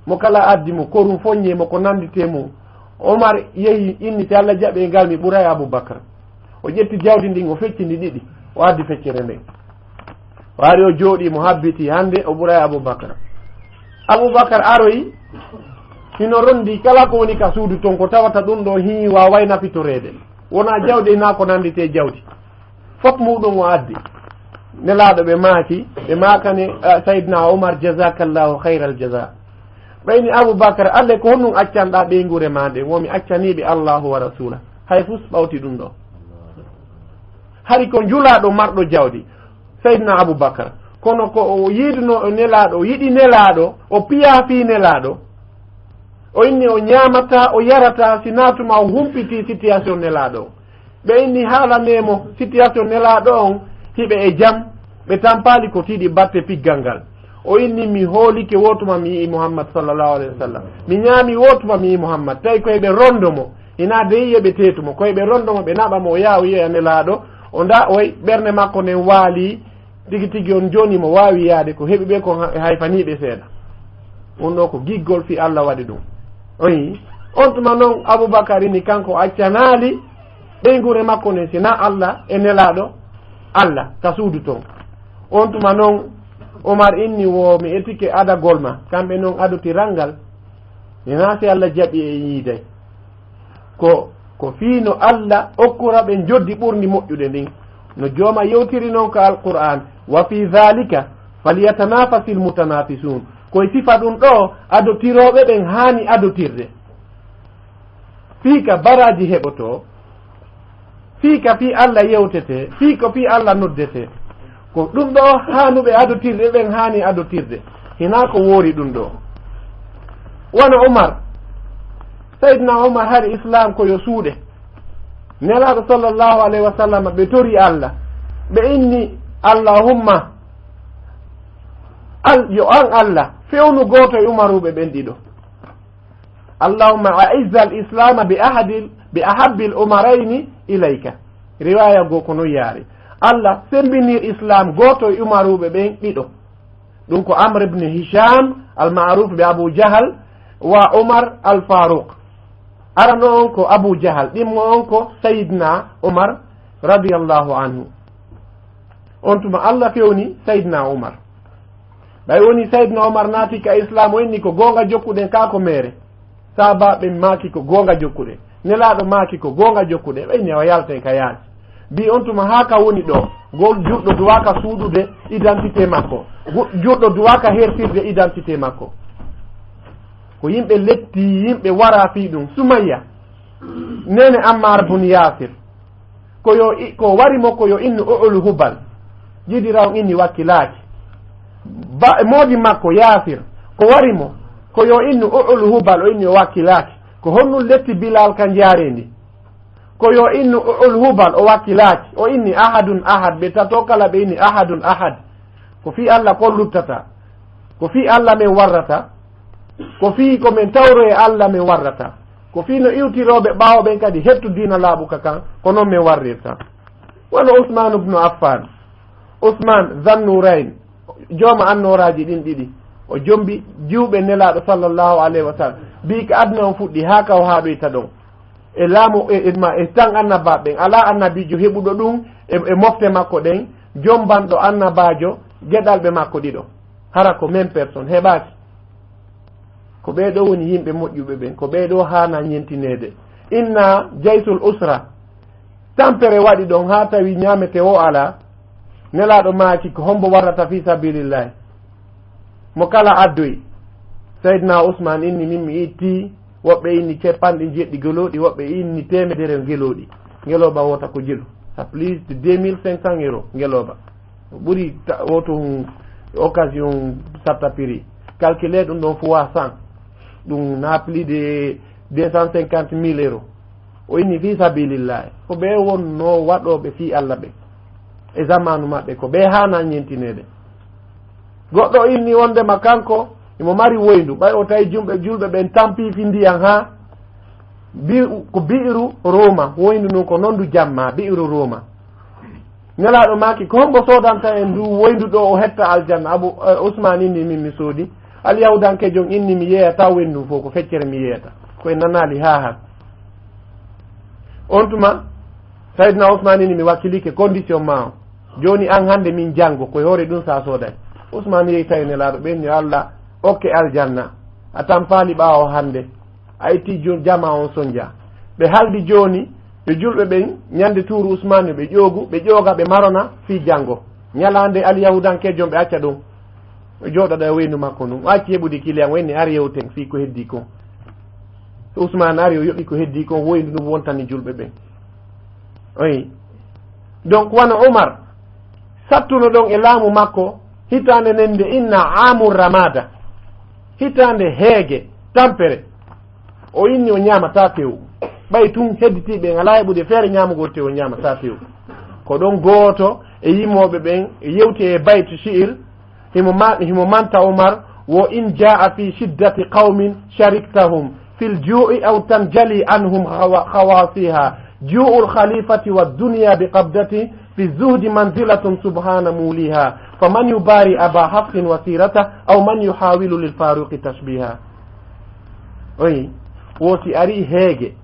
mo kala addi mo, korum fonnye mo, ko nannditee mum. Umar yehi, inni, "Si Alla jaɓii e ngal, mi ɓuray Abubakar." O ƴetti jawdi ndin, o fecci ndi ɗiɗi, o addi feccere nden. O ari, o jooɗii, mo habbiti, hannde o ɓuray Abubakar. Abubakar aroyi, hino ronndi kala ko woni ka suudu ton, ko tawata ɗum ɗoo hii waaway nafitoreede. Wonaa jawdi, hinaa ko nannditee jawdi. Fof muɗum o addi. Nelaaɗo ɓe maaki, ɓe maakani, ah, Sayyidina Umar, "Jazakallahu khairal jaza." Ɓayni Abubakar, "Alle, ko honɗum accanɗaa ɓeynguure maa nden?" "Wo mi accanii ɓe Allahu wa Rasula." Hay fus ɓawti ɗum ɗoo. Hari ko njulaaɗo marɗo jawdi, Sayyidina Abubakar. Kono ko o yiɗunoo o Nelaaɗo, o yiɗi Nelaaɗo, o piyaa fii Nelaaɗo. O inni o ñaamataa, o yarataa, si naa tuma o humpitii situation Nelaaɗo. Ɓe inni haalanee mo situation Nelaaɗo on, hiɓe e jam, ɓe tampaali ko tiiɗi batte piggal ngal. O inni, "Mi hoolike woo tuma mi yi'i Muhammad sallallahu alayhi wa sallam. Mi ñaami woo tuma mi yi'i Muhammad." Tawi ko eɓe rondo mo, hinaa de yi'e ɓe teetu mo, ko eɓe rondo mo, ɓe naɓa mo, o yaha o yi'a Nelaaɗo, o nda oy ɓernde makko nden waali, tigi tigi on jooni mo waawi yaade, ko heɓi ɓe ko ha-, hayfanii ɓe seeɗa. On ɗoo ko giggol fii Alla waɗi ɗum. O yi'i. On tuma non Abubakar inni kanko o accanaali ɓeynguure makko nden, si naa Alla e Nelaaɗo Alla ka suudu ton. On tuma non Umar inni, "Wo mi etike adagol ma." Kamɓe non adotiral ngal, hinaa si Alla jaɓi e yiiday. Ko, ko fii no Alla okkora ɓe njoddi ɓurndi moƴƴude ndin. No Jooma yewtiri non ka Alqur'aan, "Wa fii dhaalika falyatanafasil mutanaafisuun." Ko e sifa ɗum ɗoo adotirooɓe ɓen haani adotirde. Fii ka baraaji heɓotoo, fii ka fii Alla yewtetee, fii ko fii Alla noddetee. Ko ɗum ɗoo haanuɓe adotirde ɓen haani adotirde. Hinaa ko woori ɗum ɗoo. Wano Umar, Sayyidina Umar hari Islaam ko yo suuɗe. Nelaaɗo sallallahu alayhi wa sallam, ɓe tori Alla. Ɓe inni, "Allahumma, Al-, yo an Alla, fewnu gooto e umaruuɓe ɓen ɗiɗo." "Allahumma a'izz al-islama bi ahadil, bi ahabbil umarayni ilayka." Riwaya goo ko non yaari. "Alla, sembinir Islam gooto e umaruuɓe ɓen ɗiɗo." Ɗum ko Amr ibn Hisham, al-ma'ruf bi Abu Jahal, wa Umar al-Faruq. Arano on ko Abu Jahal, ɗimmo on ko Sayyidina Umar radiyallahu anhu. On tuma Allah fewni Sayyidina Umar. Ɓay woni Sayyidina Umar naati ka Islam, o inni ko goonga jokkuɗen kaa ko meere. Sahabaaɓe maaki ko goonga jokkuɗen. Nelaaɗo maaki ko goonga jokkuɗen. Ɓe inni o yalten ka yaasi. Bi on tuma haa ka woni ɗo, gol juulɗo duwaaka suuɗude identité makko. Gu-, juulɗo duwaaka hertirde identité makko. Ko yimɓe letti, yimɓe wara fii ɗum. Sumayya, neene Ammar bun Yasir. Ko yo i-, ko wari mo ko yo innu U'ul Hubal. Jiidira on inni wakkilaaki. Ba, moodi makko Yasir, ko wari mo ko yo innu U'ul Hubal, o inni o wakkilaaki. Ko honɗum letti Bilal ka njaareendi? Ko yo innu U'ul Hubal, o wakkilaaki. O inni Ahadun Ahad, ɓe tato kala ɓe inni Ahadun Ahad. Ko fii Allah ko luttata. Ko fii Allah men warrata. Ko fii ko men tawro e Allah men warrata. Ko fii no iwtirooɓe ɓaawo ɓen kadi hettu diina laaɓuka kan, ko non men warrirta. Wano Usman ibn Affan. Usman Zannurayn, jooma annooraaji ɗin ɗiɗi. O jombi jiwɓe Nelaaɗo sallallahu alayhi wa sallam. Bii ka aduna on fuɗɗi haa ka o haaɗoyta ɗon. E laamu e, e, ma, e tan annabaaɓe ɓen. Alaa annabiijo heɓuɗo ɗum e, e mofte makko ɗen, jombanɗo annabaajo geɗalɓe makko ɗiɗo. Hara ko même personne, heɓaaki. Ko ɓee ɗoo woni yimɓe moƴƴuɓe ɓen, ko ɓee ɗoo haana ñentineede. Inna Jaysul Usra, tampere waɗi ɗon haa tawi ñaamete o alaa. Nelaaɗo maaki ko hombo warrata fii sabilillahi. Mo kala addoyi. Sayyidina Usman inni min mi itti, woɓɓe inni capanɗe jeeɗiɗi gelooɗi, woɓɓe inni teemedere gelooɗi. Ngelooba woota ko jelu. Ça plus de deux mille cinq cents euros ngelooba. Ɓuri ta-, woto hun occasion satta prix. Calculer ɗum ɗon fois cent. Ɗum na plus de deux cent cinquante mille euros. O inni fii sabilillahi. Ko ɓe wonno waɗooɓe fii Allah ɓe. E zamanu maɓɓe ko ɓe haana ñentineede. Goɗɗo inni wondema kanko imo mari woyndu. Ɓay o tawi jumɓe, julɓe ɓen tampi fii ndiyan haa bi-, ko bi'ru Roma. Woyndu ndun ko non ndu jamma, bi'ru Roma. Nelaaɗo maaki, ko hombo soodanta en ndu woyndu ɗo o hetta aljanna? Abu, eh, Usmaan inni, min mi soodi. Alyahudankeejo on inni, mi yeeyata woyndu ndun fow, ko feccere mi yeeyata. Ko en nanaali haa han. On tuma, Sayyidina Usmaan inni, mi wakkilike condition ma on. Jooni an hande min jango, ko e hoore ɗum sa sooday. Usmaan yehi tawi Nelaaɗo, ɓe inni, Allah okke aljanna. A tampaali ɓaawo hande. A itti jo-, jama on sonja. Ɓe haldi jooni, ɓe julɓe ɓen, ñande tuuru Usmaan, ɓe ƴoogu, ɓe ƴooga, ɓe marona, fii jango. Ñalaande Alyahudankeejo on, ɓe acca ɗum. O jooɗoɗo e weynu makko ndun. O acci heɓude kiliyan, o inni, ari yewten fii ko heddi kon. So Usmaan ari, o yoɓi ko heddi kon, woyndu ndun wontani julɓe ɓen. Oyi. Donc, wano Umar, sattuno ɗon e laamu makko, hitaande nden nde inna Aamu Ramada. Hitaande heege, tampere. O inni o ñaamataa tew. Ɓay tun hedditiiɓe en alaa heɓude feere ñaamugol tew, o ñaamataa tew. Ko ɗon gooto e yimooɓe ɓen yewti e baytu shi'ir, himo ma-, himo manta Umar, wo in jaa'a fi shiddati qawmin shariktahum fil juu'i aw tanjali anhum khawa-, khawasiha. Juu'ul khalifati wad dunya bi qabdati fi zuhdi manzilatun subhana muliha. Faman yubari Aba Hafsin wa sirata aw man yuhawilu lil Faruqi tashbiha. Oyi, wo si ari heege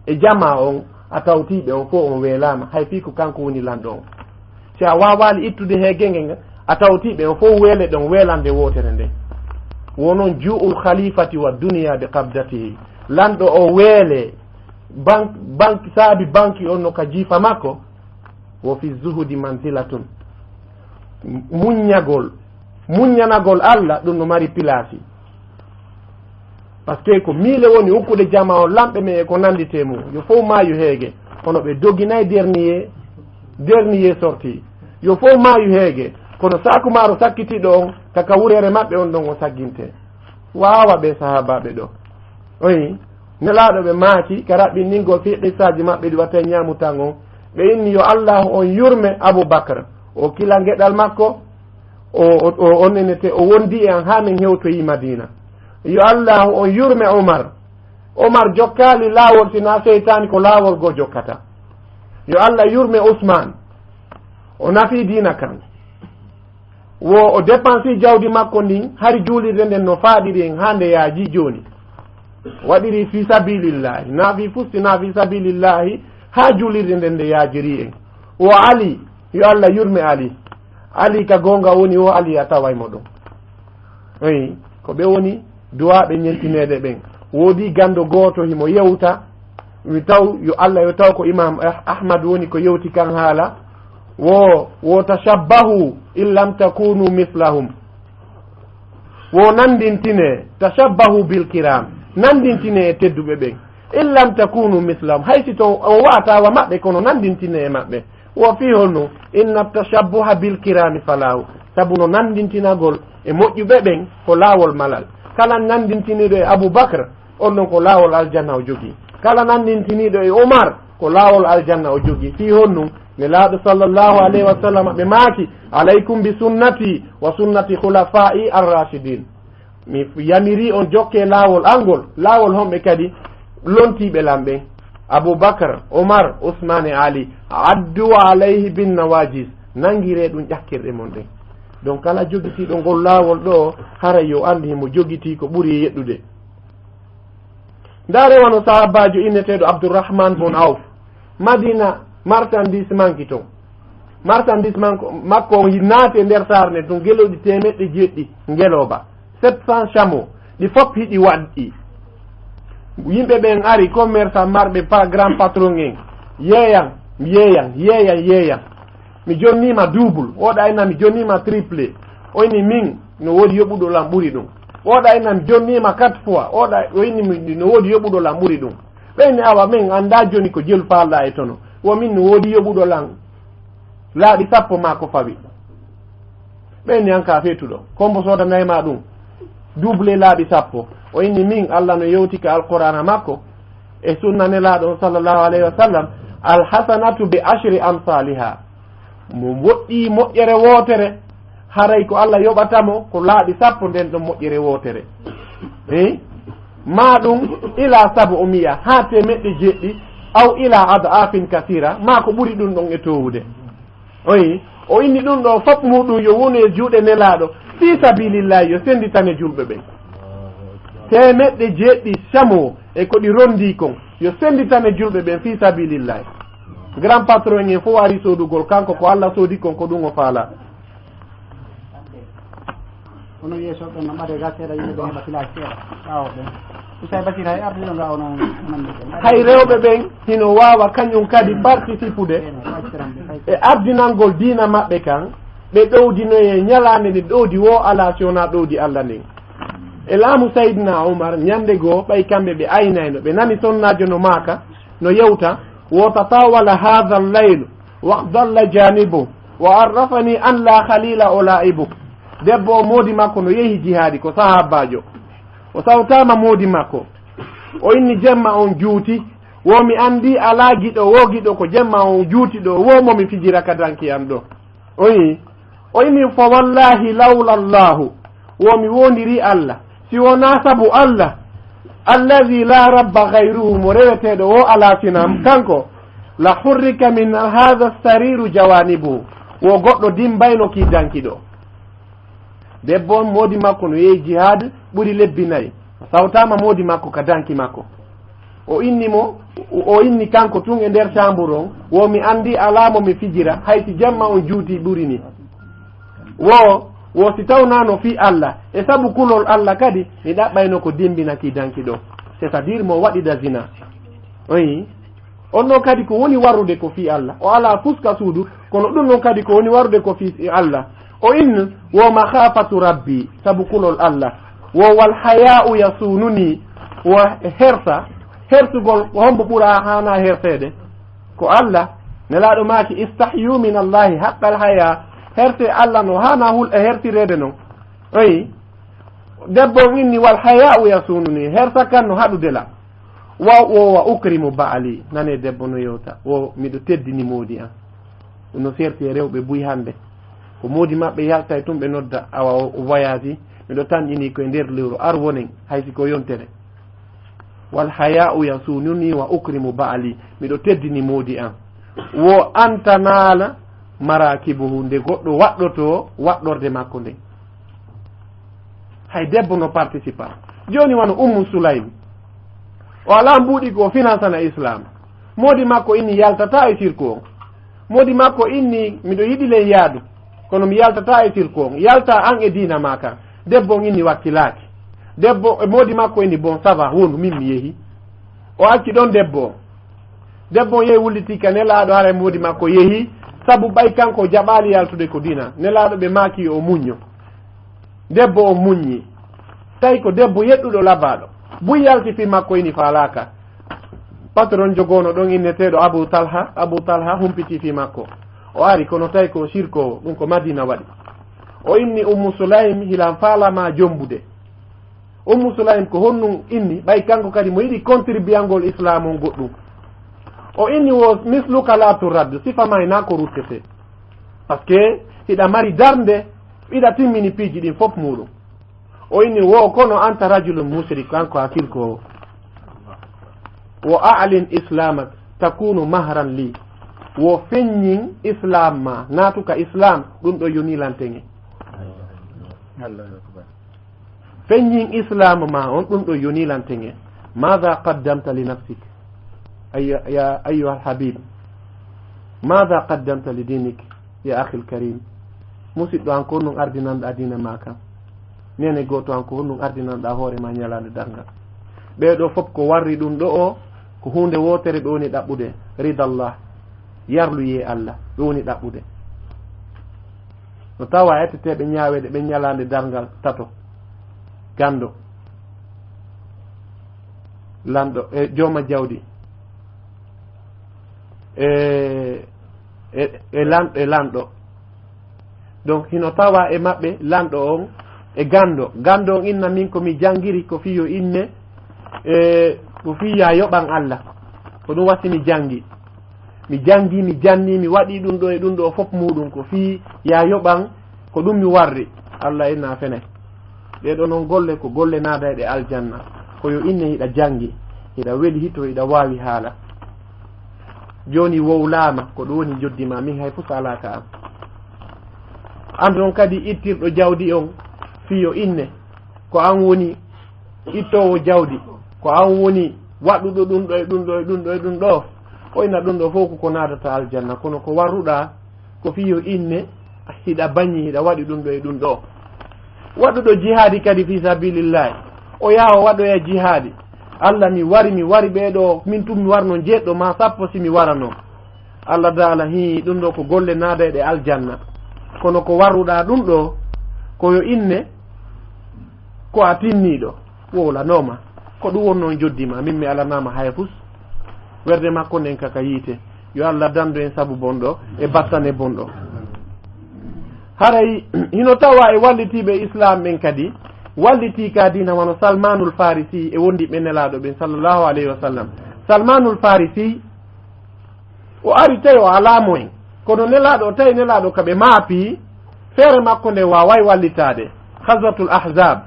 e jamaa on, a tawtiiɓe on fow on weelaama, hay fii ko kanko woni lanɗo on. Si a waawaali ittude heege ngen, a tawtiiɓe on fow weele ɗon weelande wootere nden. Wo non juu'ul khalifati wa duniya bi qabdatihi. Lanɗo o weele bank, bank, saabi banki on no ka jiifa makko, wo fi zuhudi manzilatun. Muññagol, muññanagol Allah, ɗum no mari pilaasi. Parce que ko miile woni ukkude jamaa on lamɓe men e ko nanditee mum. Yo fow maayu heege, kono ɓe doginay dernier, dernier sorti. Yo fow maayu heege, kono saaku maaro sakkitiiɗo on, kaka wureere maɓɓe on ɗon o sagginte. Waawa ɓe sahaabaaɓe ɗo. Oyi, Nelaaɗo ɓe maaki, ka raɓɓinɗingol fii qissaaji maɓɓe ɗi watta e ñaamu tan on. Ɓe inni yo Allaahu on yurme Abu Bakr. O kila geɗal makko, o, o, o, on enete, o wondi e an haa min hewtoyi Madiina. Yo Allaahu on yurme Umar. Umar jokkaali laawol, si naa seytaani ko laawol goo jokkata. Yo Allah yurme Usmaan. O nafi diina kan. Wo o dépensi jawdi makko ndin, hari juulirde nden no faaɗiri en haa nde yaaji jooni. Waɗiri fi sabilillahi, nafi fusti na fi sabilillahi, haa juulirde nden nde yaajiri en. Wo Ali, yo Allah yurme Ali. Ali ka goonga woni o, Ali a taway mo ɗon. Eyi, ko ɓe woni duwaaɓe ñentineede ɓen. Woodi ganndo gooto himo yewta, mi taw yo Allah yo taw ko Imam Ah-, Ahmad woni ko yewti kan haala. Wo, wo tashabbahu in lam takunu mislahum. Wo nanndintine, tashabbahu bil kiram. Nanndintine e tedduɓe ɓen. In lam takunu mislahum. Hay si to on wa'ata wa maɓɓe, kono nanndintine e maɓɓe. Wo fii honno? Inna tashabbuha bil kirami falahu. Sabu no nanndintinagol e moƴƴuɓe ɓen ko laawol malal. Kala nanndintiniiɗo e Abu Bakr, on ɗon ko laawol aljanna o jogii. Kala nanndintiniiɗo e Umar, ko laawol aljanna o jogii. Fii honno? Nelaaɗo sallallahu alayhi wa sallam ɓe maaki, "Alaykum bi sunnati wa sunnati khulafa'i ar-rashidin." Mi yamiri on jokke laawol an ngol, laawol honɓe kadi? Lontiiɓe lan ɓen, Abu Bakr, Umar, Usman e Ali, addu alayhi bin nawajis, nangiree ɗum ƴakkirɗe mon ɗen. Donc kala jogitiiɗo ngol laawol ɗo, haray yo anndi himo jogitii ko ɓuri e yeɗɗude. Ndaare wano sahaabaajo inneteeɗo Abdurrahman bun Auf, Madina, marchandise manki ton. Marchandise manko, makko on naati e nder saare nden tun, gelooɗi teemeɗɗe jeeɗiɗi ngelooba, sept cents chameaux, ɗi fof hiɗi waɗɗi. Yimɓe ɓen ari, commerçant marɓe pa, grand patron en, yeeyan, yeeyan, yeeyan, yeeyan. Mi jonniima double, oɗa ina mi jonniima triple. O inni min, no woodi yoɓuɗo lan ɓuri ɗum. Oɗa ina mi jonniima quatre fois, oɗa, o inni mi, no woodi yoɓuɗo lan ɓuri ɗum. Ɓe inni awa min anndaa jooni ko jelu faalɗaa e tono. Wo min no woodi yoɓuɗo lan laaɓi sappo maa ko fawi. Ɓe inni an ka feetuɗo, kombo soodanay ma ɗum double laaɓi sappo. O inni min, Allah no yewti ka Alqur'aana makko e sunna Nelaaɗo on sallallahu alayhi wa sallam, "Alhasanatu bi ashri amsaliha." Mo woɗɗi moƴƴere wootere, haray ko Allah yoɓata mo ko laaɓi sappo nden ɗon moƴƴere wootere. Eh? Ma ɗum ila sabu o miya haa teemeɗɗe jeeɗiɗi, aw ila ad'afin kasira, ma ko ɓuri ɗum ɗon e towude. Oyi, o inni ɗum ɗo fof muɗum yo wonu e juuɗe Nelaaɗo, fii sabilillahi, yo sennditane julɓe ɓen. Teemeɗɗe jeeɗiɗi chameaux e ko ɗi ronndii kon, yo sennditane julɓe ɓen fii sabilillahi. Grand patron en fof ari soodugol, kanko ko Allah soodi kon, ko ɗum o faalaa. Kono yeeso ɓen no ɓade ga seeɗa, yimɓe ɓen heɓa filaaji seeɗa. Ɓaawo ɓen. Usay Basir hay ardiɗo nga ono nandi ɓen. Hay rewɓe ɓen hino waawa kañum kadi participude e ardinangol diina maɓɓe kan, ɓe ɗowdinoye ñalaande nde ɗowdi wo alaa si wonaa ɗowdi Allah ndin. E laamu Sayyidina Umar, ñande goo, ɓay kamɓe ɓe aynayno, ɓe nani sonnaajo no maaka, no yewta, wo tatawala hadha al-layl, wa dalla janibu, wa arrafani an la khalila o laibu. Debbo o moodi makko no yehi jihaadi, ko sahaabaajo. O sawtaama moodi makko. O inni jemma on juuti, wo mi anndi alaa giɗo, wo giɗo ko jemma on juuti ɗo, wo mo mi fijira ka danki an ɗo. O yi, o inni, "Fa wallahi lawla Allahu," wo mi wondiri Allah, si wonaa sabu Allah, "alladhi la rabba ghayruhu," mo reweteeɗo wo alaa sinam kanko, "la hurrika min hadha sariru jawanibu," wo goɗɗo dimbayno ki danki ɗo. Debbo on moodi makko no yehi jihad ɓuri lebbi nayi. O sawtaama moodi makko ka danki makko. O inni mo, o inni kanko tun e nder chambre on, wo mi anndi alaa mo mi fijira, hay si jemma on juuti ɓuri ni. Wo, wo si tawnano fii Allah, e sabu kulol Allah kadi, mi ɗaɓɓayno ko dimbina ki danki ɗo. C'est-à-dire mo waɗida zina. Oyi. On non kadi ko woni warrude ko fii Allah. O alaa fuska suudu, kono ɗum non kadi ko woni warrude ko fii Allah. O inni, "Wo makhafatu Rabbi," sabu kulol Allah. "Wo wal haya'u yasununi," wo hersa, hersugol ko hombo ɓura haana herseede? Ko Allah. Nelaaɗo maaki, "Istahyu min Allahi haqqal haya." Herse Allah no haana hul e hersireede non. Oyi, debbo on inni, "Wal haya'u yasununi," hersa kan no haɗude la. Wa, wo wa ukrimu ba'ali. Nane debbo no yewta. Wo miɗo teddini moodi an. Ɗum no serti e rewɓe buy hannde. Ko moodi maɓɓe yalta e tun ɓe nodda, awa o, o voyage, miɗo tanƴini ko e nder lewru, ar wonen, hay si ko yontere. "Wal haya'u yasununi wa ukrimu ba'ali." Miɗo teddini moodi an. Wo an tanaala marakibuhu, nde goɗɗo waɗɗoto waɗɗorde makko nden. Hay debbo no participa. Jooni wano Ummu Sulaym. O alaa mbuuɗi ko o finansana Islam. Moodi makko inni yaltata e sirku on. Moodi makko inni, "Miɗo yiɗi len yaadu." Kono mi yaltataa e sirku on. Yaltaa an e diina maa kan. Debbo on inni wakkilaaki. Debbo e moodi makko inni, "Bon, ça va, wonu, min mi yehi." O acci ɗon debbo on. Debbo on yehi wulliti ka Nelaaɗo, hara e moodi makko yehi. Sabu ɓay kanko o jaɓaali yaltude ko diina. Nelaaɗo ɓe maaki yo o muñño. Debbo on muññi. Tawi ko debbo yeɗɗuɗo labaaɗo. Buy yalti fii makko ini faalaaka. Patron jogoono ɗon inneteeɗo Abu Talha, Abu Talha humpiti fii makko. O ari kono tawi ko sirkoowo, ɗum ko Madina waɗi. O inni Ummu Sulaym, hilan faala ma jombude. Ummu Sulaym ko honɗum inni, ɓay kanko kadi mo yiɗi contribuyangol Islam on goɗɗum. O inni wo misluka la turaddu, sifa ma ina ko ruttete. Parce que hiɗa mari darnde, hiɗa timmini piiji ɗin fof muuɗum. O inni wo kono anta rajulun musrik, kanko a sirkoowo. Wo a'lin islamak takunu mahran li. Wo feññin Islam ma, naatuka Islam, ɗum ɗo yoni lanteŋe. Allahu akbar. Feññin Islam ma on, ɗum ɗo yoni lanteŋe. Mada qaddamta li nafsik? Ayya-, ya ayyuhal habib. Mada qaddamta li dinik? Ya akhil karim. Musidɗo an, ko honɗum ardinanɗaa diina maa kan? Neene gooto an, ko honɗum ardinanɗaa hoore maa ñalaande darngal? Ɓee ɗoo fof ko warri ɗum ɗo o, ko huunde wootere ɓe woni ɗaɓɓude, ridallah, yarluyee Allah, ɓe woni ɗaɓɓude. No tawa etteteeɓe ñaaweede ɓe ñalaande darngal tato, ganndo, lanɗo, e jooma jawdi, e, e, e lan-, e lanɗo. Donc, hino tawa e maɓɓe lanɗo on e ganndo. Ganndo on inna min ko mi janngiri ko fii yo inne, e, ko fii ya yoɓan Allah. Ko ɗum wasi mi janngi. Mi janngi, mi janni, mi waɗi ɗum ɗo e ɗum ɗo fof muuɗum ko fii ya yoɓan ko ɗum mi warri. Allah inna fene. Ɗee ɗoo non golle ko golle naadayɗe aljanna. Ko yo inne hiɗa janngi, hiɗa weli hito, hiɗa waawi haala. Jooni wowlaama, ko ɗum woni njoddi ma, min hay fus alaa ka am. An ɗon kadi ittirɗo jawdi on, fii yo inne, ko an woni ittoowo jawdi, ko an woni waɗuɗo ɗum ɗo e ɗum ɗo e ɗum ɗo e ɗum ɗo. O inna ɗum ɗo fof ko ko naadata aljanna, kono ko warruɗaa, ko fii yo inne hiɗa bañi, hiɗa waɗi ɗum ɗo e ɗum ɗo. Waɗuɗo jihaadi kadi fii sabilillahi, o yaha o waɗoya jihaadi. Allah, mi wari, mi wari ɓee ɗoo, min tun mi warno jeeɗiɗo maa sappo si mi warano. Allah Taala, hii, ɗum ɗo ko golle naadayɗe aljanna. Kono ko warruɗaa ɗum ɗo, ko yo inne, ko a tinniiɗo, wowlanooma. Ko ɗum wonno njoddi ma, min mi alanaama hay fus. Werde makko nden ka ka yiite. Yo Allah dandu en sabu bonɗo e battane bonɗo. Haray hino tawa e wallitiiɓe Islam ɓen kadi, wallitii ka diina wano Salmanul Farisi e wondiɓe Nelaaɗo ɓen sallallahu alayhi wa sallam. Salmanul Farisi, o ari tawi o alaa moyen. Kono Nelaaɗo, o tawi Nelaaɗo ka ɓe maapi, feere makko nde waaway wallitaade. Ghazwatul Ahzab.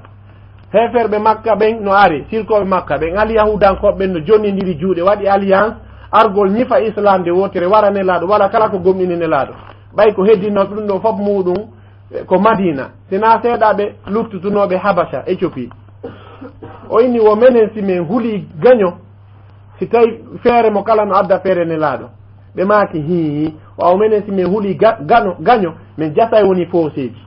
Heeferɓe Makka ɓen no ari, sirkooɓe Makka ɓen, ali Yahudankooɓe ɓen no jonnindiri juuɗe, waɗi alliance, argol ñifa Islam nde wootere, wara Nelaaɗo, wala kala ko gomɗini Nelaaɗo. Ɓay ko heddinoo ɗum ɗo fof muuɗum, eh, ko Madina. Sinaa seeɗaaɓe luttutunooɓe Habasha, Éthiopie. O inni wo menen si men huli gaño, si tawi feere mo kala no adda feere Nelaaɗo. Ɓe maaki, hii, ɓaawo menen si men huli ga-, gano-, gaño, men jasay woni fooseeji.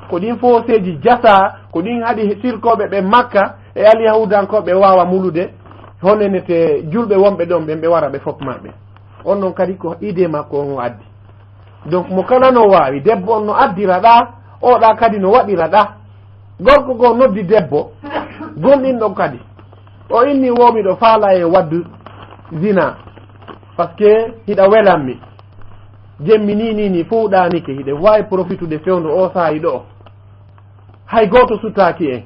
Ko ɗin fooseeji jasaa, ko ɗin haɗi sirkooɓe ɓe Makka e Alyahuudankooɓe waawa mulude, honenete julɓe wonɓe ɗon ɓen, ɓe wara ɓe fof maɓɓe. On ɗon kadi ko idée makko on o addi. Donc, mo kala no waawi, debbo on no addira ɗa, o ɗa kadi no waɗira ɗa. Gorko goo noddi debbo, gonɗinɗo kadi. O inni, wo miɗo faala e waddu zina, parce que hiɗa welammi. Jemmi ni, ni, ni, fof ɗaanike, hiɗe waawi profitude fewndo o saa'i ɗo. Hay gooto sutaaki en.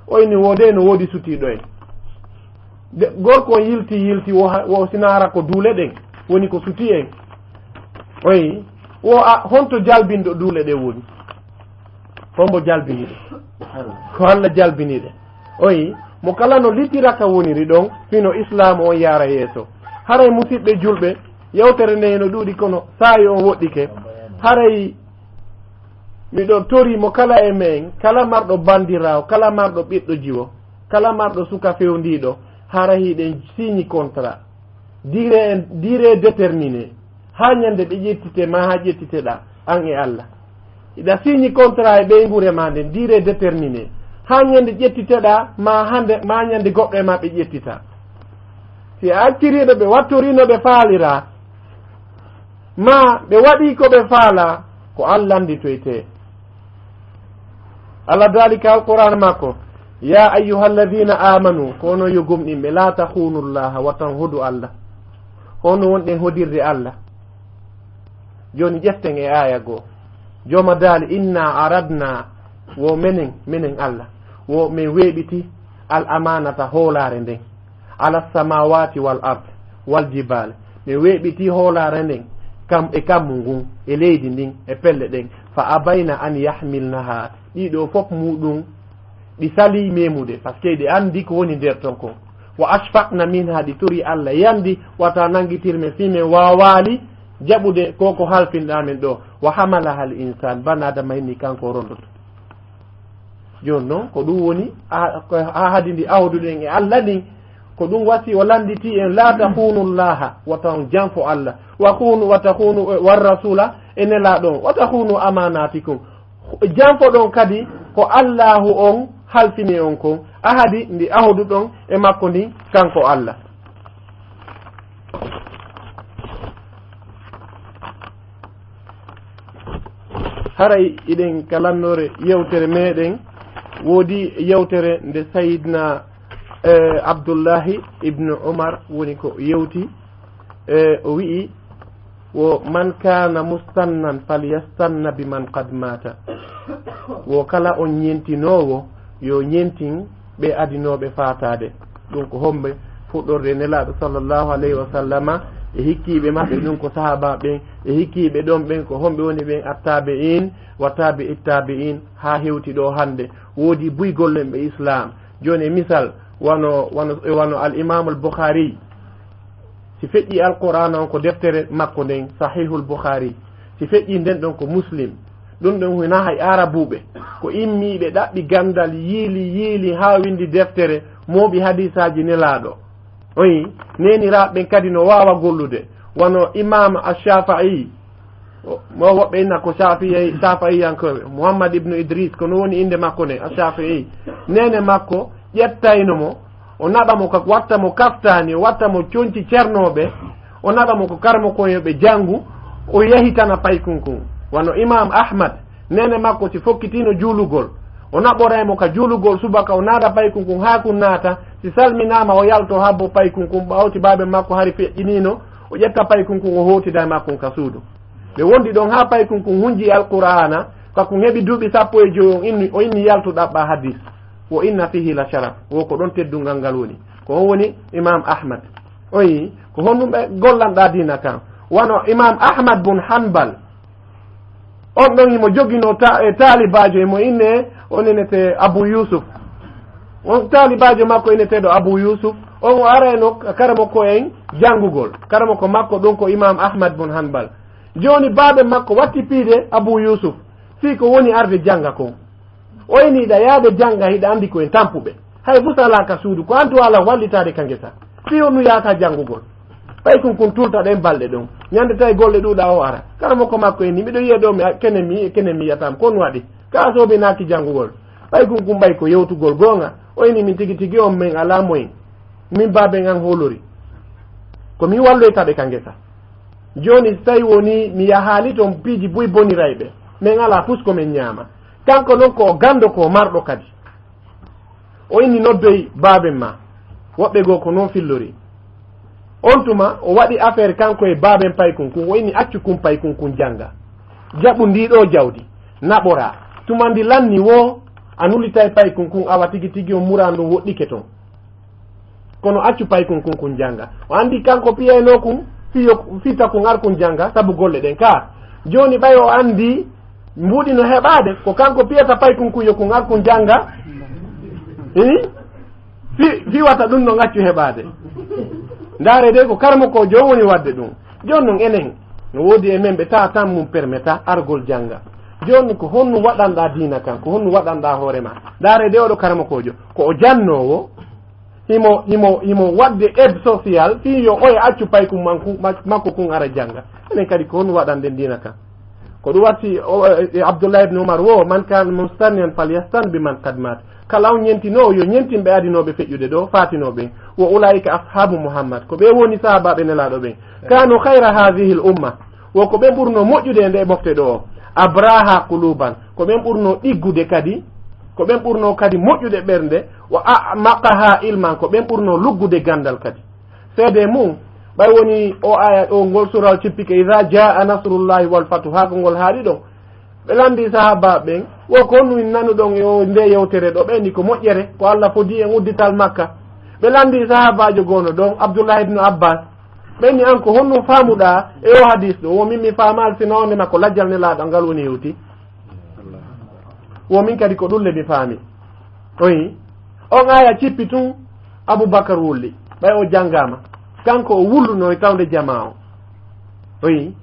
O inni, wo de no woodi sutiiɗo en. De, gorko on yilti, yilti, wo ha-, wo sinaara ko duule ɗen woni ko suti en. Oyi, wo a, honto jalbinɗo duule ɗen woni? Hombo jalbini ɗe? Ko Allah jalbini ɗe. Oyi, mo kala no litira ka woniri ɗon, fino Islaamu on yaara yeeso. Haray musiɓɓe julɓe, yewtere nde hino ɗuuɗi kono saa'i on woɗɗike. Haray miɗo tori mo kala e men, kala marɗo bandiraawo, kala marɗo ɓiɗɗo jiwo, kala marɗo suka fewndiiɗo, hara hiɗen siñi contrat. Dire, dire déterminé. Haa ñande ɓe ƴettite ma, haa ƴettiteɗa, an e Allah. Hiɗa signi contrat e ɓeynguure ma nden, durée déterminée. Haa ñande ƴettiteɗaa, ma hande, ma ñande goɗɗo e maɓɓe ƴettita. Si a acciriiɗo ɓe, wattorii no ɓe faaliraa, ma ɓe waɗii ko ɓe faalaa, ko an lannditoytee. Allah daali ka Alqur'aana makko, "Ya ayyuhalladhina amanu, ko onon yo gomɗinɓe, la takhunu Allaha, wata on hodu Allah." Ko on wonɗen hodirde Allah. Jooni ƴeften e aaya goo. Jooma daali, "Inna aradna," wo menen, menen Allah, wo men weeɓiti al amanata hoolaare nden, ala samawati wal ard wal jibal. Men weeɓiti hoolaare nden kam, e kammu ngun, e leydi ndin, e pelle ɗen. Fa abayna an yahmilnaha. Ɗiɗo fof muɗum ɗi salii memude, parce que ɗi anndi ko woni nder ton kon. Wa ashfaqna minha, ɗi tori Allah yandi, wata nanngitir men fii men waawaali jaɓude ko ko halfinɗaa men ɗo. Wa hamalaha al insan, bana Adama inni kanko o rondoto. Jooni non, ko ɗum woni a-, ko ahadi ndi ahduɗen e Allah ndin, ko ɗum wasi o lannditi en, "La takhunu Allaha," wata on janfo Allah. "Wa khunu, wa takhunu," war rasula, e nelaaɗo on, "wa takhunu amanatikum." Janfoɗon kadi ko Allaahu on halfini on kon, ahadi ndi ahoduɗon e makko ndin, kanko Allah. Haray iɗen ka lannoore yewtere meɗen, woodi yewtere nde Sayidna, eh, Abdullahi ibnu Umar woni ko yewti, eh, o wi'i, wo, "Man kana mustannan falyastanna bi man qad mata." Wo kala on ñentinoowo, yo ñentin ɓe adinooɓe faataade. Ɗum ko homɓe? Fuɗɗorde Nelaaɗo sallallahu alayhi wa sallama e hikkiiɓe maɓɓe, ɗum ko sahaaba ɓen, e hikkiiɓe ɗon ɓen, ko homɓe woni ɓen? Attaabe in, wa taabi ittaabe in, haa hewti ɗo hannde. Woodi buy gollen ɓe Islaam. Jooni, e misal, wano, wano, wano Al Imam Al Bukhari, si feƴƴi Alqur'aana on, ko deftere makko nden, Sahihul Bukhari. Si feƴƴi nden ɗon, ko Muslim. Ɗum ɗon hinaa hay Aarabuuɓe. Ko immiiɓe ɗaɓɓi ganndal, yiili, yiili, haa winndi deftere, mooɓi hadiisaaji Nelaaɗo. Oyi, neeniraaɓe ɓen kadi no waawa gollude. Wano Imam Ash-Shafi'i, o, mo woɓɓe inna ko Shafi'i, Shafi'iyankooɓe, Muhammad ibnu Idris, ko no woni innde makko nden, Ash-Shafi'i. Neene makko ƴettayno mo, o naɓa mo ka, watta mo kaftaani, o watta mo conci cernooɓe, o naɓa mo ko karamoko yo ɓe janngu, o yahitana paykun kun. Wano Imam Ahmad, neene makko si fokkitiino juulugol, o naɓoray mo ka juulugol subaka, o naada paykun kun haa kun naata, si salminaama o yalto habbo paykun kun, ɓawti baabe makko hari feƴƴiniino, o ƴetta paykun kun o hootida e makkun ka suudu. Ɓe wondi ɗon haa paykun kun hunji Alqur'aana, ka kun heɓi duuɓi sappo e jowi, on inni, o inni, "Yaltu ɗaɓɓa hadis." Wo inna fihi la sharaf. Wo ko ɗon teddungal ngal woni. Ko on woni Imam Ahmad. Oyi, ko honɗum ɓe gollanɗaa diina kan? Wano Imam Ahmad bun Hanbal. On ɗon himo joginoo ta-, e taalibaajo, himo inne, on inete Abu Yusuf. On taalibaajo makko inneteeɗo Abu Yusuf. On o arayno karamoko en janngugol. Karamoko makko ɗum ko Imam Ahmad bun Hanbal. Jooni baabe makko watti piide Abu Yusuf. Fii ko woni arde jannga kon. O ini hiɗa yaade jannga, hiɗa anndi ko en tampuɓe. Hay fus alaa ka suudu, ko an tun alaa wallitaade ka ngesa. Fii on nu yaata janngugol. Paykun kun tulta ɗen balɗe ɗon. Ñande tawi golle ɗuuɗa o ara. Karamoko makko ini, miɗo yiya ɗo mi a-, kene mi, kene mi yiyata mi. Ko on waɗi? Ka soobinaaki janngugol. Paykun kun ɓay ko yewtugol goonga. O ini min tigi tigi on men alaa moyen. Min baaben an hoolori. Ko min walloyta ɓe ka ngesa. Jooni, si tawi woni mi yahaali ton, piiji buy boniray ɓe. Men alaa fus ko men ñaama. Kanko non ko o ganndo, ko o marɗo kadi. O inni noddoy baaben ma. Woɓɓe goo ko non fillori. On tuma, o waɗi affaire kanko e baaben paykun kun. O inni accu kun paykun kun jannga. Jaɓu ndii ɗoo jawdi. Naɓoraa. Tuma ndi lanni woo, a nulitay paykun kun, awa tigi tigi on muraa ndun woɗɗike ton. Kono accu paykun kun kun jannga. O anndi kanko piyaynoo kun, fiyo, fita kun ar kun jannga, sabu golle ɗen. Ka, jooni ɓay o anndi mbuuɗi no heɓaade, ko kanko piyata paykun kun yo kun ar kun jannga. Hii? Fi, fi wata ɗum no accu heɓaade. Ndaare de ko karamoko joom woni waɗde ɗum. Jooni non enen, no woodi e men ɓe taa tan mum permeta argol jannga. Jooni ko honno waɗanɗaa diina kan, ko honno waɗanɗaa hoore ma? Ndaare de oɗo karamokoojo, ko o jannoowo, himo, himo, himo waɗde aide sociale, fii yo oya accu paykun manku-, mak-, makko kun ara jannga. Enen kadi ko honno waɗanɗen diina kan? Ko ɗum watti o, e, Abdullah ibn Umar wo, "Man kana mustanniyan falyastann bi man qad mat." Kala on ñentinoowo, yo ñentin ɓe adinooɓe feƴƴude ɗo, faatinooɓe. "Wa ulaika ashabu Muhammad." Ko ɓe woni sahabaaɓe Nelaaɗo ɓen. "Kanu khayra hadhihi al umma." Wo ko ɓen ɓurno moƴƴude e nde mofte ɗo. "Abraha quluban." Ko ɓen ɓurno ɗiggude kadi. Ko ɓen ɓurno kadi moƴƴude ɓernde. "Wa a'maqaha ilman." Ko ɓen ɓurno luggude gandal kadi. Seede mum, ɓay woni o aya ɗo, ngol sural cippike, "Idha jaa nasrullahi wal fathu," haa ko ngol haaɗi ɗon. Ɓe lanndi sahaaba ɓen, wo ko honɗum nanuɗon e o nde yewtere ɗo? Ɓe ni ko moƴƴere, ko Allah fodi en uddital Makka. Ɓe lanndi sahaabaajo goono ɗon, Abdullah ibn Abbas. Ɓe ni, "An ko honɗum faamuɗaa e o hadis ɗo?" Wo min mi faamaali, sino wonde makko lajjal Nelaaɗo ngal woni hewti. Wo min kadi ko ɗum le mi faami. Oyi. On aya cippi tun, Abubakar wulli. Ɓay o janngaama. Kanko o wulluno e tawnde jamaa o. Oyi.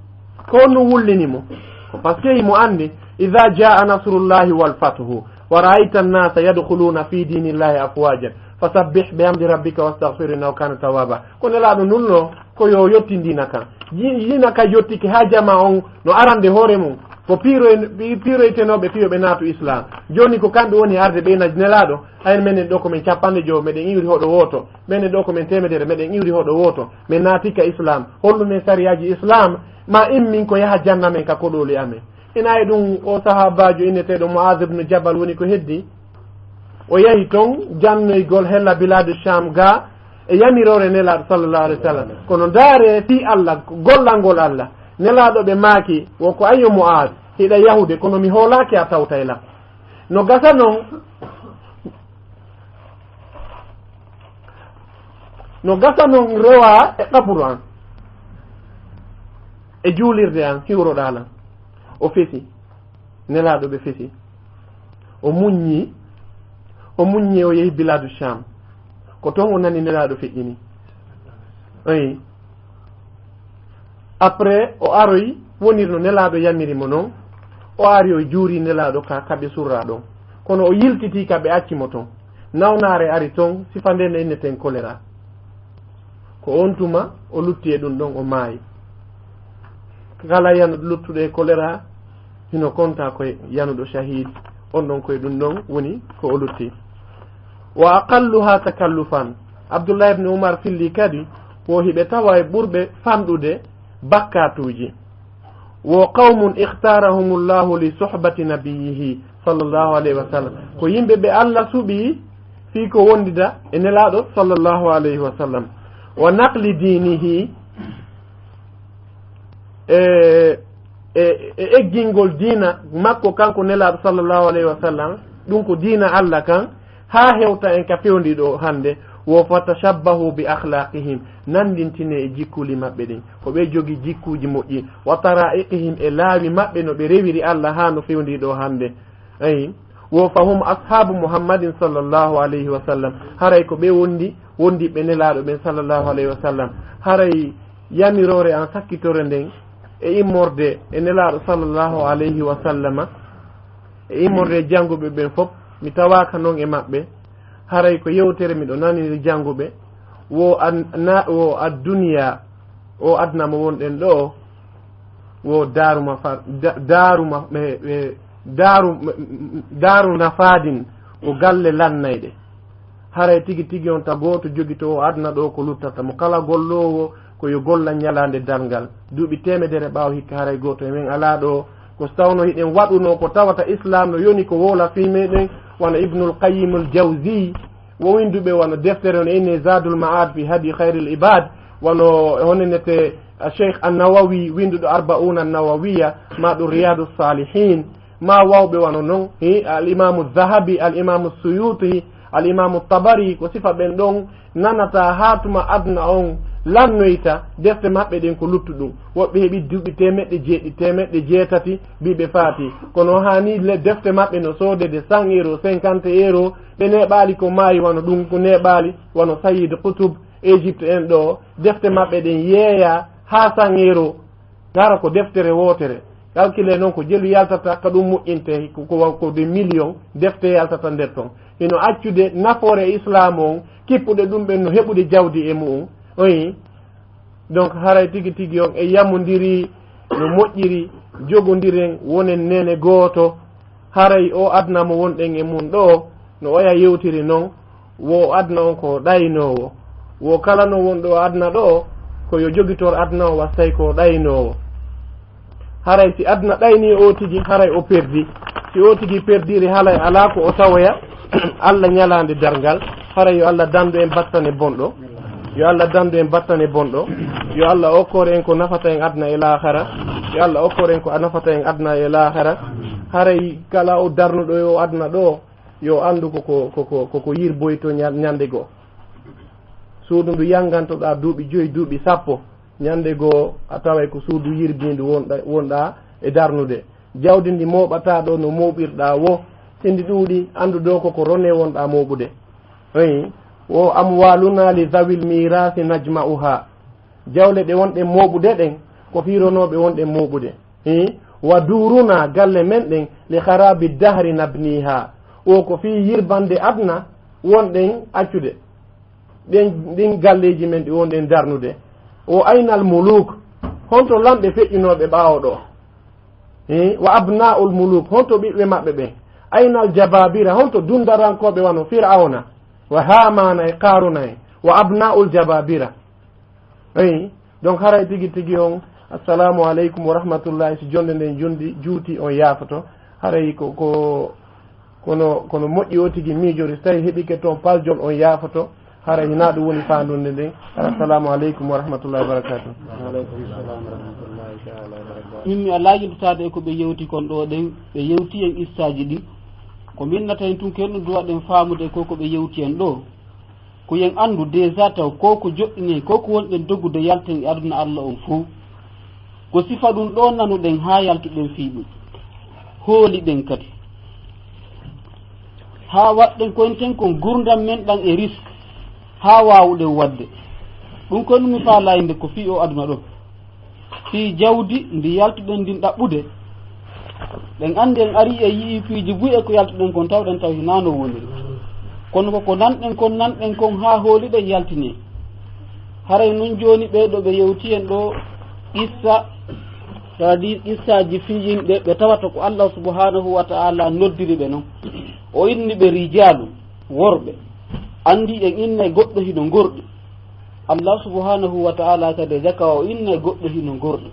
Ko honɗum wullini mo? Ko parce que himo anndi, "Idha jaa nasrullahi wal fathu, wa ra'ayta an-nasa yadkhuluna fi dinillahi afwajan, fasabbih bihamdi rabbika wastaghfir innahu kana tawwaba." Ko Nelaaɗo nulno, ko yo yottin diina kan. Di-, diina kan yottike haa jamaa on no arande hoore mum. Ko piiroy-, pi-, piiroytenooɓe piyo ɓe naatu Islam. Jooni ko kamɓe woni arde ɓe na Nelaaɗo. Hayen menen ɗo ko men cappanɗe jowo, meɗen iwri hoɗo wooto. Menen ɗo ko men teemedere, meɗen iwri hoɗo wooto. Men naati ka Islam. Hollu men sariyaaji Islam? Ma immin ko yaha janna men ka koɗooli amen. Ina e ɗum o sahaabaajo inneteeɗo Mu'adh ibn Jabal woni ko heddi. O yahi ton jannoygol hella biladu Sham ga e yamiroore Nelaaɗo sallallahu alaihi wasallam. Kono ndaare fii Allah, gollangol Allah. Nelaaɗo ɓe maaki, wo ko ayyo Mu'aaz, hiɗa yahude, kono mi hoolaaki a tawtay lan. No gasa non, no gasa non rewa e qaburu an, e juulirde an, hiwroɗaa lan. O fesi. Nelaaɗo ɓe fesi. O muññi, o muññi, o yehi biladu Sham. Ko ton o nani Nelaaɗo feƴƴini. Eyi. Après, o aroyi, wonirno Nelaaɗo yamiri mo non. O ari, o juuri Nelaaɗo ka, ka ɓe surra ɗon. Kono o yiltiti ka ɓe acci mo ton. Nawnaare ari ton, sifa nde ne inneten choléra. Ko on tuma o lutti e ɗum ɗon, o maayi. Kala yanuɗo luttuɗo e choléra, hino konta koye yanuɗo shahid, on ɗon koye ɗum ɗon woni ko o lutti. Wa aqalluha takallufan. Abdullah ibn Umar filli kadi, wo hiɓe tawa e ɓurɓe fanɗude bakkatuuji. Wo qawmun ikhtarahumullahu li suhbati nabiyyihi sallallahu alayhi wa sallam. Ko yimɓe ɓe Allah suɓi fii ko wondida e Nelaaɗo sallallahu alayhi wa sallam. Wa naqli dinihi, e, e, e eggingol diina makko kanko Nelaaɗo sallallahu alayhi wa sallam, ɗum ko diina Allah kan, haa hewta en ka fewndiɗo hannde, wo fa tashabbahu bi akhlaqihim, nanndintine e jikkuuli maɓɓe ɗin, ko ɓe jogi jikkuuji moƴƴi, wa tara'iqihim, e laawi maɓɓe no ɓe rewiri Allah haa no fewndiɗo hannde. Ayi, wo fa hum ashabu Muhammadin sallallahu alayhi wa sallam, haray ko ɓe wondi, wondi ɓe Nelaaɗo ɓen sallallahu alayhi wa sallam, haray yamiroore an sakkitore nden e immorde e Nelaaɗo sallallahu alayhi wa sallama, e immorde e jannguɓe ɓen fof, mi tawaaka non e maɓɓe. Haray ko yewtere miɗo naniri jannguɓe, wo an-, na-, wo adduniya, o aduna mo wonɗen ɗo, wo daaru ma fa-, da-, daaru ma, e, e, daaru, daaru nafaadin, ko galle lannayɗe. Haray tigi tigi on ta gooto jogitoowo aduna ɗo ko luttata mo. Kala golloowo ko yo golla ñalaande darngal. Duuɓi teemedere ɓaawo hikka haray gooto e men alaa ɗo. Ko so tawno hiɗen waɗuno ko tawata Islam no yoni ko woola fii meɗen, wano Ibnul Qayyim al Jawzi, wo winduɓe wano deftere on ene Zadul Ma'ad fi Hadi Khairil Ibad, wano honenete Sheikh An-Nawawi winduɗo Arba'una An-Nawawiya, ma ɗum Riyadus Salihin, ma wawɓe wano non, hi, al Imamu Zahabi, al Imamu Suyuti, al Imamu Tabari, ko sifa ɓen ɗon nanata haa tuma aduna on lannoyta, defte maɓɓe ɗen ko luttuɗum. Woɓɓe heɓi duuɓi teemeɗɗe jeeɗiɗi, teemeɗɗe jeetati, mbi ɓe faati. Kono haani le-, defte maɓɓe no soodede cent euro, cinquante euro, ɓe neeɓaali ko maayi wano ɗum, ko neeɓaali wano Sayyid Qutb, Égypte en ɗo, defte maɓɓe ɗen yeeya haa cent euro. Hara ko deftere wootere. Calcule noon ko jelu yaltata, ka ɗum moƴƴinte, ko, ko, ko des millions defte yaltata nder ton. Hino accude nafoore e Islam on, kippuɗe ɗum ɓen no heɓude jawdi e mu'un. Oyi. Donc, haray tigi tigi on e yamondiri no moƴƴiri, Jogondiren, wonen neene gooto. Haray o aduna mo wonɗen e mum ɗo, no oya yewtiri non, wo aduna on ko ɗaynoowo. Wo kala no wonɗo aduna ɗo, ko yo jogitor aduna o, wattay ko ɗaynoowo. Haray si aduna ɗayni o tigi, haray o perdi. Si o tigi perdiri, halay alaa ko o tawoya Allah ñalaande darngal. Haray yo Allah dandu en battane bonɗo. Yo Allah dandu en battane bonɗo. Yo Allah okkor en ko nafata en aduna e laakhara. Yo Allah okkor en ko nafata en aduna e laakhara. Haray kala o darnuɗo e o aduna ɗo, yo andu ko, ko, ko, ko, ko, ko yirboyto ña-, ñande goo. Suudu ndu yangantoɗaa duuɓi joyi, duuɓi sappo, ñande goo a taway ko suudu yirbindu wonɗa, wonɗa e darnude. Jawdi ndi mooɓataa ɗo no mooɓirɗaa wo, si ndi ɗuuɗi, andu ɗo ko ko rone wonɗaa mooɓude. Eyi, wo amwaluna li zawil mirasi najma'uha. Jawle ɗe wonɗen mooɓude ɗen, ko fii ronooɓe wonɗen mooɓude. Eyi, wa duruna, galle men ɗen, li kharabi dahri nabniha. O ko fii yirbande aduna wonɗen accude. Ɗen, ɗin galleeji men ɗi wonɗen darnude. O aynal muluk, honto lamɓe feƴƴunooɓe ɓaawo ɗo? Eyi, wa abna'ul muluk, honto ɓiɓɓe maɓɓe ɓen? Aynal jababira, honto dundarankooɓe wano Fir'awna, wa Haamaana e Qaaruuna en, wa abna'ul jababira? Eyi, donc haray tigi tigi on, assalamu aleykum wa rahmatullahi, si jonde nden jondi, juuti, on yaafoto. Haray ko, ko, kono, kono moƴƴi o tigi miijori, si tawi heɓike toon paljol, on yaafoto. Haray hinaa ɗum woni faandunde nden. Assalamu aleykum wa rahmatullahi wa barakatuh. Wa aleykum salam wa rahmatullahi taala wa barakatuh. Min mi alaa yiltaade e ko ɓe yewti kon ɗo ɗen, ɓe yewti en issaaji ɗi. Ko min nata hen tun, ko en ɗum duwa ɗen faamude ko, ko ɓe yewti en ɗo. Ko yen anndu déjà taw ko ko joɗɗini, ko ko wonɗen dogude yalten e aduna Allah on fow. Ko sifa ɗum ɗo nanuɗen haa yaltuɗen fii ɗum. Hooliɗen kadi. Haa waɗɗen koynten kon gurdam men ɗan e risque. Haa waawuɗen waɗde. Ɗum ko mi faalaa innde ko fii o aduna ɗo. Fii jawdi ndi yaltuɗen ndin ɗaɓɓude. Ɗen anndi en arii e yi'ii piiji buy e ko yaltuɗen kon tawɗen taw hinaa no woniri. Kono ko ko nanɗen kon, nanɗen kon haa hooliɗen yaltinee. Haray nun jooni ɓee ɗo ɓe yewti en ɗo qissa, c'est-à-dire qissaaji fii yimɓe ɓe tawata ko Allah subhanahu wa ta'ala noddiri ɓe non. O inni ɓe rijaalu, worɓe. Anndi en innay goɗɗo hino gorɗi. Allah subhanahu wa ta'ala kadi e jaka o inna goɗɗo hino gorɗi.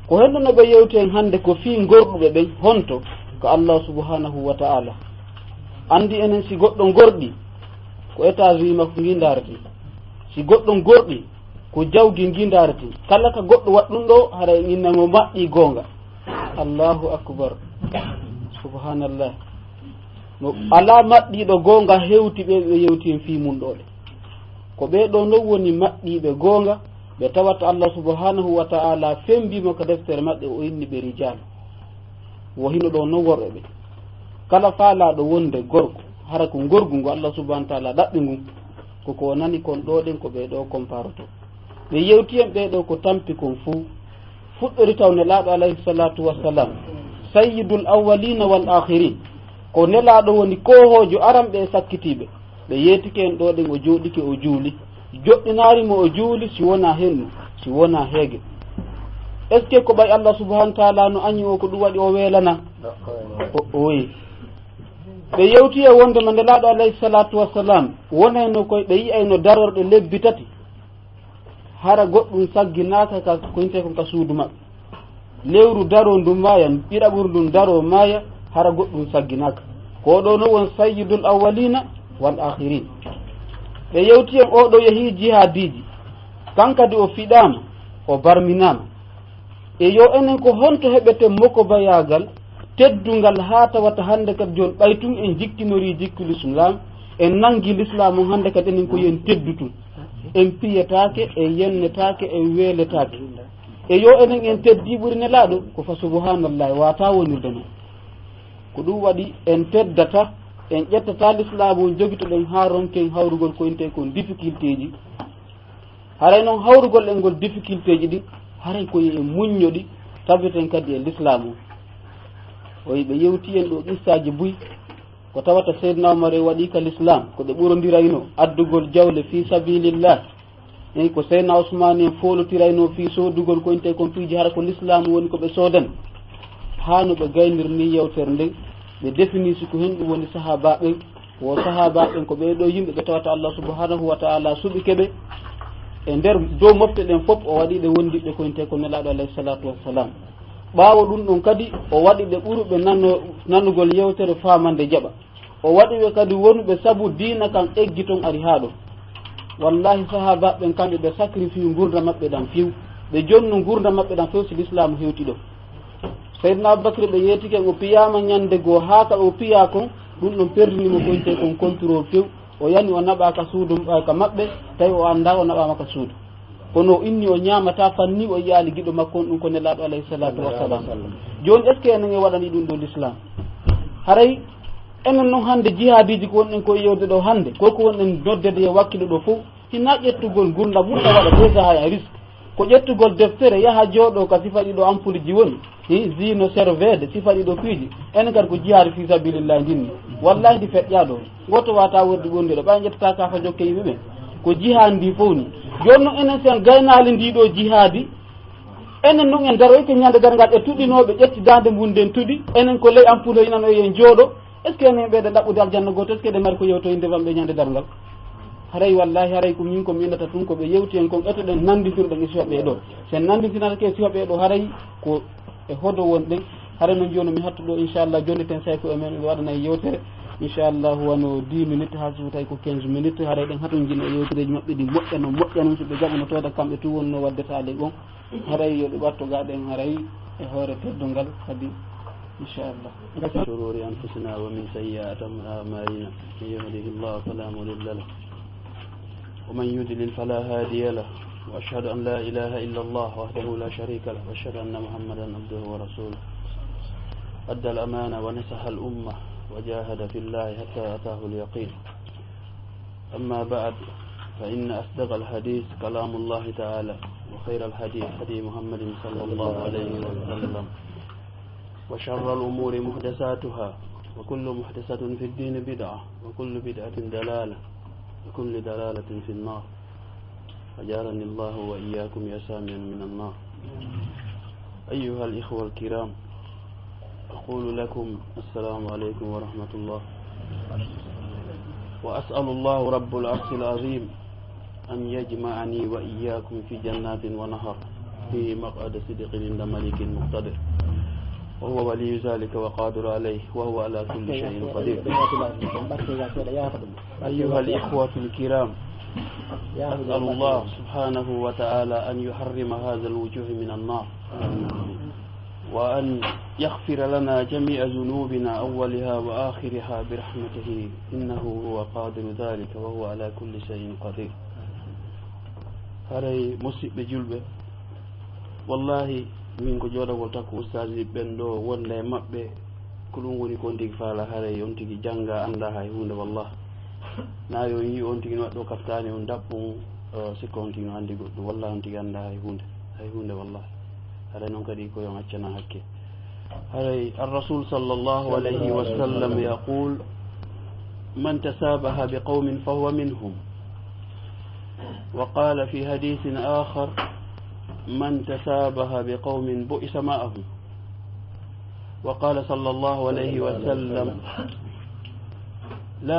Ko henno no ɓe yewti en hannde ko fii gorɗuɓe ɓen, honto? Ko Allah subhanahu wa ta'ala. Anndi enen si goɗɗo gorɗi, ko États-Unis makko ngi ndaareten. Si goɗɗo gorɗi, ko jawdi ngi ndaareten. Kala ka goɗɗo waɗɗum ɗo, hara en inna mo maɗɗi goonga. Allahu akbar. Subhanallah. No alaa maɗɗiiɗo goonga hewti ɓe, ɓe yewti en fii mum ɗo ɗe. Ko ɓee ɗoo non woni maɗɗiiɓe goonga, ɓe tawata Allah subhanahu wa ta'ala fembii mo ka deftere maɓɓe, o inni ɓe rijal. Wo hino ɗoo non worɓe ɓe. Kala faalaaɗo wonde gorko, hara ko ngorgu ngu Allah subhanahu wa ta'ala ɗaɓɓi ngun, ko ko nani kon ɗoo ɗen ko ɓee ɗoo komparoto. Ɓe yewti en ɓee ɗoo ko tampi kon fuu. Fuɗɗori taw Nelaaɗo alayhi salatu wassalam, sayyidul awwalina wal akhirin. Ko Nelaaɗo woni koohoojo aranɓe e sakkitiiɓe. Ɓe yeetike en ɗoo ɗen, o jooɗike, o juuli. Joɗɗinaari mo o juuli, si wonaa hennu, si wonaa heege. Est-ce que ko ɓay Allah subhanahu wa ta'ala no añi o, ko ɗum waɗi o weelana? O, oyi. Ɓe yewti e wonde ma Nelaaɗo alayhi salatu wassalam, wonayno koye ɓe yi'ayno darorɗe lebbi tati. Hara goɗɗum sagginaaka ka, ko inte kon ka suudu maɓɓe. Lewru daro ndu maaya, ɓiɗaɓuru ndun daro maaya, hara goɗɗum sagginaaka. Ko ɗo no won sayyidul awwalina wal akhirin. Ɓe yewti en oɗo yehi jihadiji. Kan kadi o fiɗaama, o barminaama. E yo enen ko honto heɓeten mokobayaagal teddungal haa tawata hannde kadi jooni ɓay tun en jikkinorii jikku Lislaam, en nanngi Lislaam on hannde kadi enen ko yo en teddu tun. En piyetaake, en yennetaake, en weeletaake. E yo enen en teddii ɓuri Nelaaɗo, ko fa subhaanallahi, waataa wonirde non. Ko ɗum waɗi en teddata, en ƴettata Lislaam on jogitoɗen haa ronken hawrugol ko intee kon difficultéji. Haray non hawrugol e ngol difficultéji ɗin, haray ko yo en muñño ɗi, tabbiten kadi e Lislaam o. O wi ɓe yewti en ɗo qissaaji buy, ko tawata Seydina Umar e waɗi ka Lislaam, ko ɓe ɓurondirayno addugol jawle fii sabilillah. Eyi, ko Seydina Usmaan en foolotiraynoo fii soodugol ko intee kon piiji, hara ko lislaamu woni ko ɓe soodani. Haa no ɓe gaynir ni yewtere nden, ɓe definisi ko hen ɗum woni sahaabaaɓe ɓen. Wo sahaabaaɓe ɓen ko ɓee ɗoo yimɓe ɓe tawata Allah subhanahu wa ta'ala suɓike ɓe. E nder dow mofte ɗen fof, o waɗi ɓe wondiɓɓe ko intee ko Nelaaɗo alayhi salaatu wassalam. Ɓaawo ɗum ɗon kadi, o waɗi ɓe ɓuruɓe nano-, nanugol yewtere faamande jaɓa. O waɗi ɓe kadi wonuɓe sabu diina kan eggi ton ari haa ɗo. Wallahi, sahaabaaɓe ɓen kamɓe ɓe sacrifice ngurnda maɓɓe ɗan few. Ɓe jonnu ngurnda maɓɓe ɗan few si lislaamu hewti ɗo. Seydina Abubakar ɓe yeetike o piyaama ñande goo haa ka o piyaa kon, ɗum ɗon perdini mo ko intee kon contrôle few. O yani o naɓaa ka suudu, eh, ka maɓɓe, tawi o anndaa o naɓaama ka suudu. Kono o inni o ñaamataa fanni o yiyaali giɗo makko on, ɗum ko Nelaaɗo alayhi salaatu wassalam. Jooni, est-ce que enen en waɗani ɗum ɗo l'islam? Haray enen non hannde jihaadiiji ko wonɗen ko yewde ɗo hannde, ko ko wonɗen noddede e wakkilo ɗo fof, hinaa ƴettugol ngurndan muɗɗa waɗa déjà hay a risque. Ko ƴettugol deftere, yaha jooɗoo ka sifa ɗiɗo ampuleji woni, hi, zino serveede, sifa ɗiɗo piiji. Enen kadi ko jihaadi fi sabilillahi ndinni. Wallahi ndi feƴƴaa ɗo. Gooto waata wordi ɓurndi ɗo. Ɓay ƴettata ka fa jokke yimɓe ɓen. Ko jihaadi ndi fof ni. Jooni non enen sen gaynaali ndi ɗo jihaadi, enen non en daroyte ñande darngal e tuɗinooɓe ƴetti daande mum nden tuɗi. Enen ko ley ampule inano en jooɗo. Est-ce que enen ɓeyɗen ɗaɓɓude aljanna gooto? Est-ce que eɗen mari ko yewtoyinde famɓe ñande darngal? Haray wallahi, haray ko min ko mi innata tun ko ɓe yewti en kon, etoɗen nandintirɗen e sifaɓe ɗo. Sen nandintinatake e sifaɓe ɗo, haray ko e hodo wonɗen. Haray non jooni mi hattu ɗo, inchallah, jonniten sayko e men, ɓe waɗana en yewtere. Inchallah, wano dix minutes, haa so tawi ko quinze minutes, haray ɗen hatonjina e yewtereeji maɓɓe ɗi moƴƴa non, moƴƴa non, so ɓe jaɓuno tooda kamɓe tun wonno waddetaade ɗon. Haray yo ɓe ɓatto gaɗen haray e hoore teddungal kadi, inchallah. شرور أنفسنا ومن سيئات أعمالنا. من يهده الله فلا مضل له ومن يضلل فلا هادي له. وأشهد أن لا إله إلا الله وحده لا شريك له وأشهد أن محمدا عبده ورسوله. أدى الأمانة ونصح الأمة وجاهد في الله حتى أتاه اليقين. أما بعد، فإن أصدق الحديث كلام الله تعالى، وخير الهدي هدي محمد صلى الله عليه وسلم، وشر الأمور محدثاتها، وكل محدثة في الدين بدعة، وكل بدعة ضلالة، وكل ضلالة في النار. أجارني الله وإياكم يا سامعا من النار. أيها الإخوة الكرام، أقول لكم السلام عليكم ورحمة الله، وأسأل الله رب العرش العظيم أن يجمعني وإياكم في جنات ونهر، في مقعد صدق عند مليك مقتدر، وهو ولي ذلك وقادر عليه، وهو على كل شيء قدير. أيها الإخوة الكرام، أسأل الله سبحانه وتعالى أن يحرم هذا الوجوه من النار، وأن يغفر لنا جميع ذنوبنا أولها وآخرها برحمته، إنه هو قادر ذلك وهو على كل شيء قدير. Haray, musiɓɓe julɓe, wallahi, min ko jooɗagol takko ustaaji ɓen ɗo, wonda e maɓɓe, ko ɗum woni ko on tigi faala, haray on tigi jannga, annda hay huunde, wallah. Na yo on yii on tigi no waɗɗo kaftaani, on daɓɓum, eh, sikka on tigi no anndi goɗɗum. Wallah, on tigi annda hay huunde, hay huunde, wallah. Haray noon kadi ko yo on accana hakke. Haray ar-Rasul sallallahu alayhi wa sallam yaqul, من تشابه بقوم فهو منهم. وقال في حديث آخر، من تشابه بقوم بعث معهم. وقال صلى الله عليه وسلم، لا